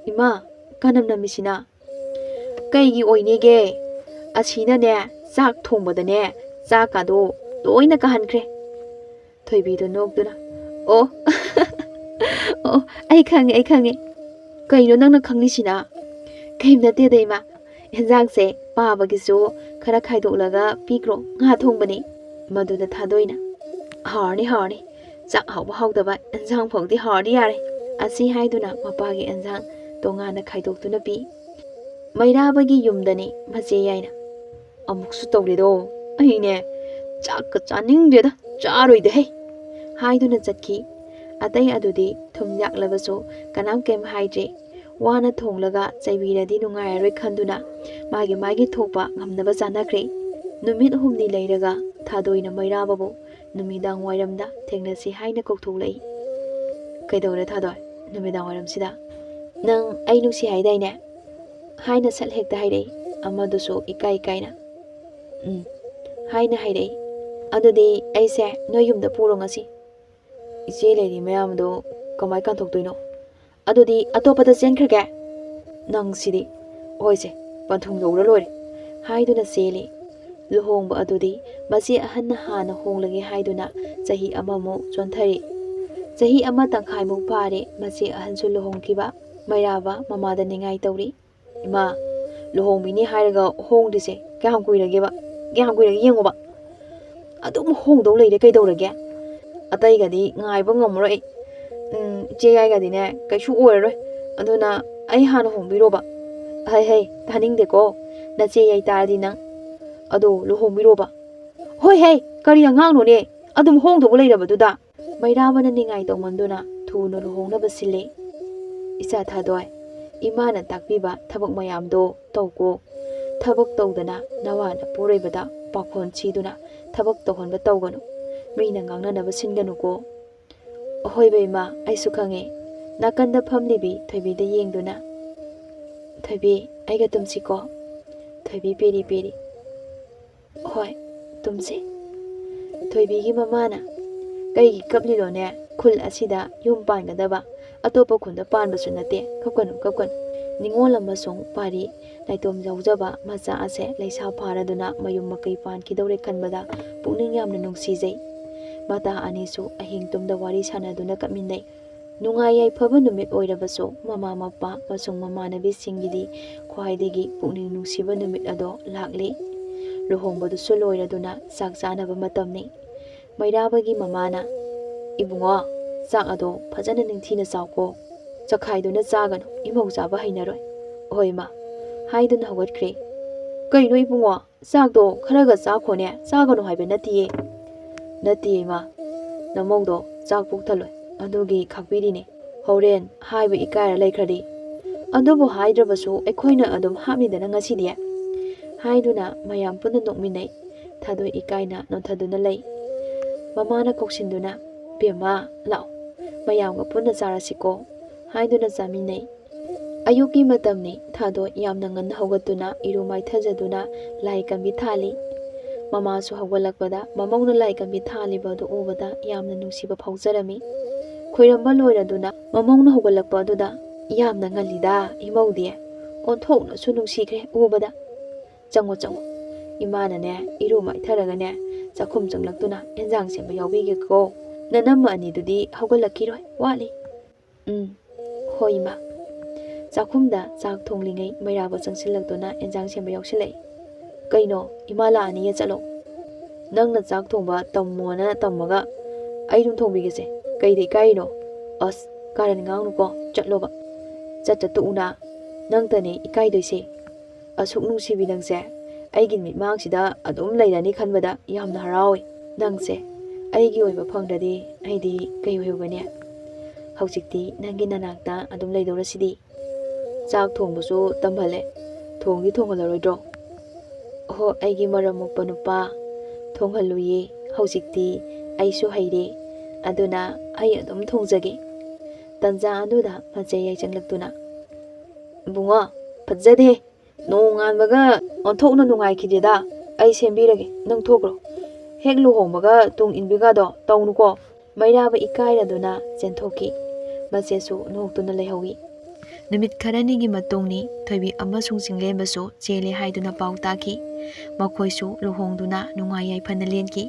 ꯏꯃꯥ, ꯀꯥꯅꯝ ꯅꯝꯃꯤꯁꯤꯅ?" "ꯀꯩꯒꯤ ꯑꯣꯏꯅꯦꯒꯦ? ꯑꯁꯤꯅꯅꯦ, ꯆꯥꯛ ꯊꯣꯡꯕꯗꯅꯦ, ꯆꯥꯛꯀꯗꯣ ꯂꯣꯏꯅ ꯀꯥꯍꯟꯈ꯭ꯔꯦ꯫" ꯊꯣꯏꯕꯤꯗꯣ ꯅꯣꯛꯇꯨꯅ, "ꯑꯣ, ꯑꯣ, ꯑꯩ ꯈꯪꯉꯦ, ꯑꯩ ꯈꯪꯉꯦ꯫ ꯀꯩꯅꯣ ꯅꯪꯅ ꯈꯪꯉꯤꯁꯤꯅ?" "ꯀꯩꯝ ꯅꯠꯇꯦꯗ, ꯏꯃꯥ꯫ ꯌꯦꯟꯖꯥꯡꯁꯦ ꯄꯥꯕꯒꯤꯁꯨ ꯈꯔ ꯈꯥꯏꯗꯣꯛꯂꯒ ꯄꯤꯈ꯭ꯔꯣ, ꯉꯥ ꯊꯣꯡꯕꯅꯦ꯫" ꯃꯗꯨꯗ ꯊꯥꯗꯣꯏꯅ, "ꯍꯥꯎꯔꯅꯤ, ꯍꯥꯎꯔꯅꯤ꯫ ꯆꯥꯛ ꯍꯥꯎꯕ ꯍꯥꯎꯇꯕ, ꯌꯦꯟꯖꯥꯡ ꯐꯥꯎꯗꯤ ꯍꯥꯎꯔꯗꯤ ꯌꯥꯔꯦ꯫" ꯑꯁꯤ ꯍꯥꯏꯗꯨꯅ ꯃꯄꯥꯒꯤ ꯌꯦꯟꯖꯥꯡ ꯇꯣꯉꯥꯟꯅ ꯈꯥꯏꯗꯣꯛꯇꯨꯅ ꯄꯤ꯫ ꯃꯩꯔꯥꯕꯒꯤ ꯌꯨꯝꯗꯅꯤ ꯃꯆꯦ ꯌꯥꯏꯅ꯫ "ꯑꯃꯨꯛꯁꯨ ꯇꯧꯔꯦꯗꯣ꯫ ꯑꯩꯅꯦ ꯆꯥꯛꯀ ꯆꯥꯅꯤꯡꯗꯦꯗ, ꯆꯥꯔꯣꯏꯗ ꯍꯦ", ꯍꯥꯏꯗꯨꯅ ꯆꯠꯈꯤ꯫ ꯑꯇꯩ ꯑꯗꯨꯗꯤ ꯊꯨꯝ ꯌꯥꯛꯂꯕꯁꯨ ꯀꯅꯥꯝ ꯀꯩꯝ ꯍꯥꯏꯗ꯭ꯔꯦ꯫ ꯋꯥꯅ ꯊꯣꯡꯂꯒ ꯆꯩꯕꯤꯔꯗꯤ ꯅꯨꯡꯉꯥꯏꯔꯔꯣꯏ ꯈꯟꯗꯨꯅ ꯃꯥꯒꯤ ꯃꯥꯒꯤ ꯊꯣꯛꯄ ꯉꯝꯅꯕ ꯆꯥꯅꯈ꯭ꯔꯦ꯫ ꯅꯨꯃꯤꯠ ꯍꯨꯝꯅꯤ ꯂꯩꯔꯒ ꯊꯥꯗꯣꯏꯅ ꯃꯩꯔꯥꯕꯕꯨ ꯅꯨꯃꯤꯗꯥꯡ ꯋꯥꯏꯔꯝꯗ ꯊꯦꯡꯅꯁꯤ ꯍꯥꯏꯅ ꯀꯧꯊꯣꯛꯂꯛꯏ꯫ "ꯀꯩꯗꯧꯔꯦ ꯊꯥꯗꯣꯏ, ꯅꯨꯃꯤꯗꯥꯡ ꯋꯥꯏꯔꯝꯁꯤꯗ?" "ꯅꯪ ꯑꯩ ꯅꯨꯡꯁꯤ ꯍꯥꯏꯗꯥꯏꯅꯦ?" ꯍꯥꯏꯅ ꯁꯠ ꯍꯦꯛꯇ ꯍꯥꯏꯔꯛꯏ꯫ ꯑꯃꯗꯨꯁꯨ ꯏꯀꯥꯏ ꯏꯀꯥꯏꯅ, "ꯎꯝ," ꯍꯥꯏꯅ ꯍꯥꯏꯔꯛꯏ꯫ "ꯑꯗꯨꯗꯤ ꯑꯩꯁꯦ ꯅꯣꯏ ꯌꯨꯝꯗ ꯄꯨꯔꯣ ꯉꯁꯤ?" "ꯏꯆꯦ ꯂꯩꯔꯤ ꯃꯌꯥꯝꯗꯣ ꯀꯃꯥꯏ ꯀꯟꯊꯣꯛꯇꯣꯏꯅꯣ? ꯑꯗꯨꯗꯤ ꯑꯇꯣꯞꯄꯗ ꯆꯦꯟꯈ꯭ꯔꯒꯦ꯫" "ꯅꯪꯁꯤꯗꯤ, ꯍꯣꯏꯁꯦ, ꯄꯟꯊꯨꯡ ꯌꯧꯔ ꯂꯣꯏꯔꯦ," ꯍꯥꯏꯗꯨꯅ ꯆꯦꯜꯂꯤ꯫ ꯂꯨꯍꯣꯡꯕ ꯑꯗꯨꯗꯤ ꯃꯆꯦ ꯑꯍꯟꯅ ꯍꯥꯟꯅ ꯍꯣꯡꯂꯒꯦ ꯍꯥꯏꯗꯨꯅ ꯆꯍꯤ ꯑꯃꯃꯨꯛ ꯆꯣꯟꯊꯔꯤ꯫ ꯆꯍꯤ ꯑꯃ ꯇꯪꯈꯥꯏꯃꯨꯛ ꯐꯥꯔꯦ ꯃꯆꯦ ꯑꯍꯟꯁꯨ ꯂꯨꯍꯣꯡꯈꯤꯕ꯫ ꯃꯩꯔꯥꯕ ꯃꯃꯥꯗ ꯅꯤꯡꯉꯥꯏ ꯇꯧꯔꯤ꯫ "ꯏꯃꯥ, ꯂꯨꯍꯣꯡꯕꯤꯅꯤ ꯍꯥꯏꯔꯒ ꯍꯣꯡꯗ꯭ꯔꯤꯁꯦ ꯀꯌꯥꯝ ꯀꯨꯏꯔꯒꯦꯕ? ꯀꯌꯥꯝ ꯀꯨꯏꯔꯒꯦ ꯌꯦꯡꯉꯣꯕ꯫ ꯑꯗꯨꯝ ꯍꯣꯡꯗꯧ ꯂꯩꯔꯦ ꯀꯩꯗꯧꯔꯒꯦ? ꯑꯇꯩꯒꯗꯤ ꯉꯥꯏꯕ ꯉꯝꯃꯔꯣꯏ ꯑꯩ꯫ ꯎꯝ, ꯏꯆꯦ ꯌꯥꯏꯒꯗꯤꯅꯦ ꯀꯩꯁꯨ ꯑꯣꯏꯔꯔꯣꯏ꯫ ꯑꯗꯨꯅ ꯑꯩ ꯍꯥꯟꯅ ꯍꯣꯡꯕꯤꯔꯣꯕ꯫" "ꯍꯩ ꯍꯩ, ꯇꯥꯅꯤꯡꯗꯦꯀꯣ꯫ ꯅꯆꯦ ꯌꯥꯏ ꯇꯥꯔꯗꯤ ꯅꯪ꯫ ꯑꯗꯣ ꯂꯨꯍꯣꯡꯕꯤꯔꯣꯕ꯫" "ꯍꯣꯏ ꯍꯩ, ꯀꯔꯤ ꯑꯉꯥꯡꯅꯣꯅꯦ? ꯑꯗꯨꯝ ꯍꯣꯡꯗꯧꯕ ꯂꯩꯔꯕꯗꯨꯗ?" ꯃꯩꯔꯥꯕꯅ ꯅꯤꯡꯉꯥꯏ ꯇꯧꯃꯟꯗꯨꯅ ꯊꯨꯅ ꯂꯨꯍꯣꯡꯅꯕ ꯁꯤꯜꯂꯦ꯫ "ꯏꯆꯥ ꯊꯥꯗꯣꯏ, ꯏꯃꯥꯅ ꯇꯥꯛꯄꯤꯕ ꯊꯕꯛ ꯃꯌꯥꯝꯗꯣ ꯇꯧꯀꯣ꯫ ꯊꯕꯛ ꯇꯧꯗꯅ ꯅꯋꯥ ꯅꯄꯨꯔꯣꯏꯕꯗ ꯄꯥꯈꯣꯟ ꯁꯤꯗꯨꯅ ꯊꯕꯛ ꯇꯧꯍꯟꯕ ꯇꯧꯒꯅꯨ꯫ ꯃꯤꯅ ꯉꯥꯡꯅꯅꯕ ꯁꯤꯟꯒꯅꯨꯀꯣ꯫" "ꯑꯍꯣꯏꯕ ꯏꯃꯥ, ꯑꯩꯁꯨ ꯈꯪꯉꯦ꯫" ꯅꯥꯀꯟꯗ ꯐꯝꯂꯤꯕꯤ ꯊꯣꯏꯕꯤꯗ ꯌꯦꯡꯗꯨꯅ, "ꯊꯣꯏꯕꯤ, ꯑꯩꯒ ꯇꯨꯝꯁꯤꯀꯣ꯫ ꯊꯣꯏꯕꯤ ꯄꯦꯔꯤ ꯄꯦꯔꯤ꯫" "ꯍꯣꯏ, ꯇꯨꯝꯁꯤ꯫" ꯊꯣꯏꯕꯤꯒꯤ ꯃꯃꯥꯅ, "ꯀꯩꯒꯤ ꯀꯞꯂꯤꯅꯣꯅꯦ? ꯈꯨꯜ ꯑꯁꯤꯗ ꯌꯨꯝ ꯄꯥꯟꯒꯗꯕ ꯑꯇꯣꯞꯄ ꯈꯨꯟꯗ ꯄꯥꯟꯕꯁꯨ ꯅꯠꯇꯦ꯫ ꯀꯞꯀꯅꯨ, ꯀꯞꯀꯅꯨ꯫" ꯅꯤꯉꯣꯜ ꯑꯃꯁꯨꯡ ꯄꯥꯔꯤ ꯅꯥꯏꯇꯣꯝ ꯌꯥꯎꯖꯕ ꯃꯆꯥ ꯑꯁꯦ ꯂꯩꯁꯥ ꯐꯥꯔꯗꯨꯅ ꯃꯌꯨꯝ ꯃꯀꯩ ꯄꯥꯟꯈꯤꯗꯧꯔꯦ ꯈꯟꯕꯗ ꯄꯨꯛꯅꯤꯡ ꯌꯥꯝꯅ ꯅꯨꯡꯁꯤꯖꯩ꯫ ꯃꯇꯥ ꯑꯅꯤꯁꯨ ꯑꯍꯤꯡ ꯇꯨꯝꯗ ꯋꯥꯔꯤ ꯁꯥꯟꯅꯗꯨꯅ ꯀꯞꯃꯤꯟꯅꯩ꯫ ꯅꯨꯡꯉꯥꯏ ꯌꯥꯏꯐꯕ ꯅꯨꯃꯤꯠ ꯑꯣꯏꯔꯕꯁꯨ ꯃꯃꯥ ꯃꯄꯥ ꯑꯃꯁꯨꯡ ꯃꯃꯥꯟꯅꯕꯤꯁꯤꯡꯒꯤꯗꯤ ꯈ꯭ꯋꯥꯏꯗꯒꯤ ꯄꯨꯛꯅꯤꯡ ꯅꯨꯡꯁꯤꯕ ꯅꯨꯃꯤꯠ ꯑꯗꯣ ꯂꯥꯛꯂꯤ꯫ ꯂꯨꯍꯣꯡꯕꯗꯨꯁꯨ ꯂꯣꯏꯔꯗꯨꯅ ꯆꯥꯛ ꯆꯥꯅꯕ ꯃꯇꯝꯅꯤ꯫ ꯃꯩꯔꯥꯕꯒꯤ ꯃꯃꯥꯅ, "ꯏꯕꯨꯡꯉꯣ, ꯆꯥꯛ ꯑꯗꯣ ꯐꯖꯅ ꯅꯤꯡꯊꯤꯅ ꯆꯥꯎꯀꯣ꯫ ꯆꯈꯥꯏꯗꯨꯅ ꯆꯥꯒꯅꯨ, ꯏꯃꯧ ꯆꯥꯕ ꯍꯩꯅꯔꯣꯏ꯫" "ꯍꯣꯏ ꯃꯥ," ꯍꯥꯏꯗꯨꯅ ꯍꯧꯒꯠꯈ꯭ꯔꯦ꯫ "ꯀꯩꯅꯣ ꯏꯕꯨꯡꯉꯣ, ꯆꯥꯛꯇꯣ ꯈꯔꯒ ꯆꯥꯈꯣꯅꯦ, ꯆꯥꯒꯅꯨ ꯍꯥꯏꯕ ꯅꯠꯇꯤꯌꯦ꯫" "ꯅꯠꯇꯤꯌꯦ ꯏꯃꯥ, ꯅꯃꯧꯗꯣ ꯆꯥꯛ ꯄꯨꯛ ꯊꯜꯂꯣꯏ, ꯑꯗꯨꯒꯤ ꯈꯥꯛꯄꯤꯔꯤꯅꯦ꯫ ꯍꯣꯔꯦꯟ ꯍꯥꯏꯕ ꯏꯀꯥꯏꯔ ꯂꯩꯈ꯭ꯔꯗꯤ꯫ ꯑꯗꯨꯕꯨ ꯍꯥꯏꯗ꯭ꯔꯕꯁꯨ ꯑꯩꯈꯣꯏꯅ ꯑꯗꯨꯝ ꯍꯥꯞꯅꯤꯗꯅ ꯉꯁꯤꯗꯤ," ꯍꯥꯏꯗꯨꯅ ꯃꯌꯥꯝ ꯄꯨꯟꯅ ꯅꯣꯛꯃꯤꯟꯅꯩ꯫ ꯊꯥꯗꯣꯏ ꯏꯀꯥꯏꯅ ꯅꯣꯟꯊꯗꯨꯅ ꯂꯩ꯫ ꯃꯃꯥꯅ ꯀꯧꯁꯤꯟꯗꯨꯅ, "ꯕꯦꯝꯃ, ꯂꯥꯛꯑꯣ, ꯃꯌꯥꯝꯒ ꯄꯨꯟꯅ ꯆꯥꯔꯁꯤꯀꯣ," ꯍꯥꯏꯗꯨꯅ ꯆꯥꯃꯤꯟꯅꯩ꯫ ꯑꯌꯨꯛꯀꯤ ꯃꯇꯝꯅꯤ꯫ ꯊꯥꯗꯣꯏ ꯌꯥꯝꯅ ꯉꯟꯅ ꯍꯧꯒꯠꯇꯨꯅ ꯏꯔꯨ ꯃꯥꯏꯊꯖꯗꯨꯅ ꯂꯥꯏ ꯀꯟꯕꯤ ꯊꯥꯜꯂꯤ꯫ ꯃꯃꯥꯁꯨ ꯍꯧꯒꯠꯂꯛꯄꯗ ꯃꯃꯧꯅ ꯂꯥꯏ ꯀꯟꯕꯤ ꯊꯥꯜꯂꯤꯕ ꯑꯗꯨ ꯎꯕꯗ ꯌꯥꯝꯅ ꯅꯨꯡꯁꯤꯕ ꯐꯥꯎꯖꯔꯝꯃꯤ꯫ ꯈꯣꯏꯔꯝꯕ ꯂꯣꯏꯔꯗꯨꯅ ꯃꯃꯧꯅ ꯍꯧꯒꯠꯂꯛꯄ ꯑꯗꯨꯗ, "ꯌꯥꯝꯅ ꯉꯜꯂꯤꯗ ꯏꯃꯧꯗꯤ, ꯑꯣꯟꯊꯣꯛꯅꯁꯨ ꯅꯨꯡꯁꯤꯈ꯭ꯔꯦ ꯎꯕꯗ꯫ ꯆꯪꯉꯣ, ꯆꯪꯉꯣ, ꯏꯃꯥꯅꯅꯦ ꯏꯔꯨ ꯃꯥꯏꯊꯔꯒꯅꯦ ꯆꯥꯛꯈꯨꯝ ꯆꯪꯂꯛꯇꯨꯅ ꯑꯦꯟꯖꯥꯡ ꯁꯦꯝꯕ ꯌꯥꯎꯕꯤꯒꯦꯀꯣ꯫ ꯅꯅꯝꯃ ꯑꯅꯤꯗꯨꯗꯤ ꯍꯧꯒꯠꯂꯛꯈꯤꯔꯣꯏ, ꯋꯥꯠꯂꯤ꯫" "ꯎꯝ, ꯍꯣꯏ ꯏꯃꯥ꯫" ꯆꯥꯛꯈꯨꯝꯗ ꯆꯥꯛ ꯊꯣꯡꯂꯤꯉꯩ ꯃꯩꯔꯥꯕ ꯆꯪꯁꯤꯜꯂꯛꯇꯨꯅ ꯑꯦꯟꯖꯥꯡ ꯁꯦꯝꯕ ꯌꯥꯎꯁꯤꯜꯂꯛꯏ꯫ "ꯀꯩꯅꯣ, ꯏꯃꯥ ꯂꯥꯛꯑꯅꯤꯌꯦ, ꯆꯠꯂꯣ꯫ ꯅꯪꯅ ꯆꯥꯛ ꯊꯣꯡꯕ ꯇꯝꯃꯣꯅ ꯇꯝꯃꯒ ꯑꯩ ꯑꯗꯨꯝ ꯊꯣꯡꯕꯤꯒꯦꯁꯦ꯫ ꯀꯩꯗ ꯏꯀꯥꯏꯔꯤꯅꯣ? ꯑꯁ, ꯀꯥꯔꯟ ꯉꯥꯡꯅꯨꯀꯣ, ꯆꯠꯂꯣꯕ꯫ ꯆꯠꯇ ꯇꯣꯛꯎꯅ, ꯅꯪꯇꯅꯦ ꯏꯀꯥꯏꯗꯣꯏꯁꯦ꯫ ꯑꯁꯨꯛ ꯅꯨꯡꯁꯤꯕꯤ ꯅꯪꯁꯦ ꯑꯩꯒꯤ ꯃꯤꯠꯃꯥꯡꯁꯤꯗ ꯑꯗꯨꯝ ꯂꯩꯔꯅꯤ ꯈꯟꯕꯗ ꯌꯥꯝꯅ ꯍꯔꯥꯎꯏ꯫ ꯅꯪꯁꯦ ꯑꯩꯒꯤ ꯑꯣꯏꯕ ꯐꯪꯗ꯭ꯔꯗꯤ ꯑꯩꯗꯤ ꯀꯩ ꯑꯣꯏꯍꯧꯒꯅꯤ? ꯍꯧꯖꯤꯛꯇꯤ ꯅꯪꯒꯤ ꯅꯅꯥꯛꯇ ꯑꯗꯨꯝ ꯂꯩꯗꯧꯔꯁꯤꯗꯤ꯫ ꯆꯥꯛ ꯊꯣꯡꯕꯁꯨ ꯇꯝꯍꯜꯂꯦ, ꯊꯣꯡꯗꯤ ꯊꯣꯡꯍꯜꯂꯔꯣꯏꯗ꯭ꯔꯣ?" "ꯑꯣꯍꯣ, ꯑꯩꯒꯤ ꯃꯔꯝ ꯃꯣꯛꯄ ꯅꯨꯄꯥ, ꯊꯣꯡꯍꯜꯂꯨꯏꯌꯦ꯫ ꯍꯧꯖꯤꯛꯇꯤ ꯑꯩꯁꯨ ꯍꯩꯔꯦ, ꯑꯗꯨꯅ ꯑꯩ ꯑꯗꯨꯝ ꯊꯣꯡꯖꯒꯦ꯫" ꯇꯟꯖꯥ ꯑꯗꯨꯗ ꯃꯆꯦ ꯌꯥꯏꯁꯪꯂꯛꯇꯨꯅ, "ꯏꯕꯨꯡꯉꯣ, ꯐꯖꯗꯦ꯫ ꯅꯣꯡꯉꯥꯟꯕꯒ ꯑꯣꯟꯊꯣꯛꯅ ꯅꯨꯡꯉꯥꯏꯈꯤꯗꯦꯗ꯫ "ꯑꯩ ꯁꯦꯝꯕꯤꯔꯒꯦ, ꯅꯪ ꯊꯣꯛꯈ꯭ꯔꯣ꯫ ꯍꯦꯛ ꯂꯨꯍꯣꯡꯕꯒ ꯇꯨꯡ ꯏꯟꯕꯤꯒꯗꯣ ꯇꯧꯅꯨꯀꯣ꯫" ꯃꯩꯔꯥꯕ ꯏꯀꯥꯏꯔꯗꯨꯅ ꯆꯦꯟꯊꯣꯛꯈꯤ꯫ ꯃꯆꯦꯁꯨ ꯅꯣꯛꯇꯨꯅ ꯂꯩꯍꯧꯏ꯫ ꯅꯨꯃꯤꯠ ꯈꯔꯅꯤꯒꯤ ꯃꯇꯨꯡꯅꯤ꯫ ꯊꯣꯏꯕꯤ ꯑꯃꯁꯨꯡ ꯆꯤꯡꯂꯦꯝꯕꯁꯨ ꯆꯦꯜꯂꯦ ꯍꯥꯏꯗꯨꯅ ꯄꯥꯎ ꯇꯥꯈꯤ꯫ ꯃꯈꯣꯏꯁꯨ ꯂꯨꯍꯣꯡꯗꯨꯅ ꯅꯨꯡꯉꯥꯏ ꯌꯥꯏꯐꯅ ꯂꯦꯟꯈꯤ꯫